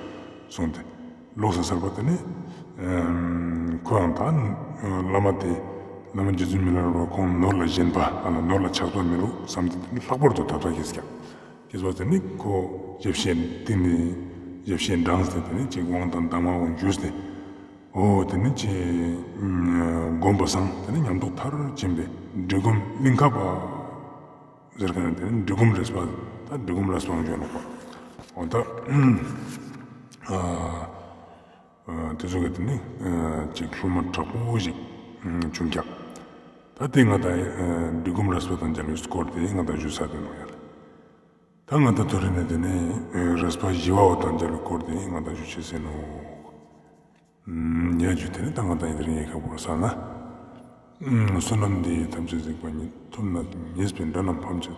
གསུངས་ཏེ་ལོགས་སུ་སལ་བ། དེ་ནེ་ཁོ་ཡང་ད་བླ་མ་དེ་བླ་མ་རྗེ་བཙུན་མི་ལ་རས་པ་ཁོང་ནོར་ལ་ཞེན་པ་ཨ་ལ་ནོར་ལ་ཆགས་པ་མི་འདུག་བསམ་སྟེ་དེ་ནེ་ལྷག་པར་དུ་ཐབས་ཤེས་ཀྱག། ཁེས་པ་དེ་ནེ་ཁོ་ཞབས་ཕྱི་སྟིང་ནེ་ཞབས་ཕྱི་འབྲངས་ཏེ་དེ་ནེ་ཅིག་དབང་དང་གདམས་ངག་འོ་ཞུས་ཏེ། འོ་དེ་ནེ་ཅིག་བསྒོམས་པ་སང་དེ་ནེ་ཉམས་རྟོགས་མཐར་ཕྱིན་པའི་འབྲི་སྒོམ་གླིང་ཁ་པ་ཟེར་ཁན་དེ་ནེ་འབྲི་སྒོམ་རས་པ་ད་འབྲི་སྒོམ་རས་པ་ཡོང་ནོག་པ། འོ་ད་ཨ་དེ་ཙོགས་སི་དེ་ནེ་ཅིག་ལྷུ་མ་དྲག་པོ་ཞིག་བྱུང་ཀྱག། ད་དེ་ང་ད་འབྲི་སྒོམ་རས་པ་དང་མཇལ་བའི་སྐོར་དེ་ང་ད་ཞུས་ཚར་དེ་ནོག་ཡ་ལེ། ད་ང་ད་ཐོ་རེ་ནེ་དེ་ནེ་རས་པ་ཞི་བ་འོ་དང་མཇལ་བའི་སྐོར་དེ་ང་ད་ཞུ་ཅེས་ཨིན་ནོག། ཡ་ཞུ་དེ་ནེ་ད་ང་ད་ཨིན་དེ་རིང་ཡི་གེ་བོར་ས་ན། བསོད་ནམས་འདི་ཡིས་ཐམས་ཅད་གཟིགས་པ་ཉིད། ཐོབ་ནས་ཉེས་པའི་དགྲ་རྣམས་ཕམ་བྱས་ཏེ།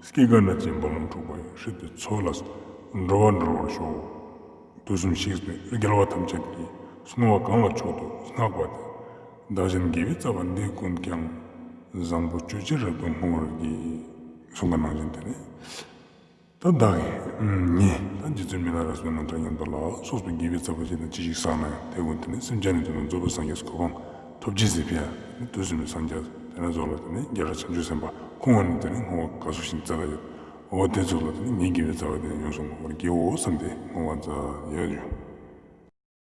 སྐྱེ་རྒ་ན་འཆིའི་རྦ་ཀློང་འཁྲུགས་པ་ཡི། སྲིད་པའི་མཚོ་ལས་འགྲོ་བ་སྒྲོལ་བར་ཤོག། དུས་གསུམ་གཤེགས་པའི་རྒྱལ་བ་ཐམས་ཅད་ཀྱིས། བསྔོ་བ་གང་ལ་མཆོག་ཏུ་བསྔགས་པ་དེས། བདག་གཞན་དགེ་བའི་རྩ་བ་འདི་ཀུན་ཀྱང་། བཟང་པོ་སྤྱོད་ཕྱིར་རབ་ཏུ་བསྔོ་བར་བགྱི། གསུངས་པ་ནང་བཞིན་དེ་ནེ་ད་བདག་གིས་ད་རྗེ་བཙུན་མི་ལ་རས་པའི་རྣམ་ཐར་ཉམས་རྟོགས་ལ་སོགས་པའི་དགེ་བའི་རྩ་བ་ཅི་དང་ཅི་ཞིག་བསགས་ན་ཡང་དེ་ཀུན་དེ་ནེ་སེམས་ཅན་ནི་དོན་དུ་རྫོགས་པའི་སངས་རྒྱས་གོ་འཕང་ཐོབ་ཅེས་སི་ཕི་ཡ་དུས་གསུམ་གྱི་སངས་རྒྱས་དེ་ནེ་རྫོགས་ལ་དེ་ནེ་རྒྱལ་སྲས་བྱང་ཆུབ་སེམས་དཔའ་ཁོང་ངོ་ནེ་དེ་ནེ་བསྔོ་བ་ག་ཟུག་ཞིག་མཛད་ད་ཡོད། འོ་དེ་ཚོ་ལ་དེ་ནེ་ངའི་དགེ་བའི་རྩ་བ་དེ་ཡོངས་སུ་བསྔོ་བར་བགྱིའོ་བསམ་སྟེ་བསྔོ་བ་མཛད་ཡོད།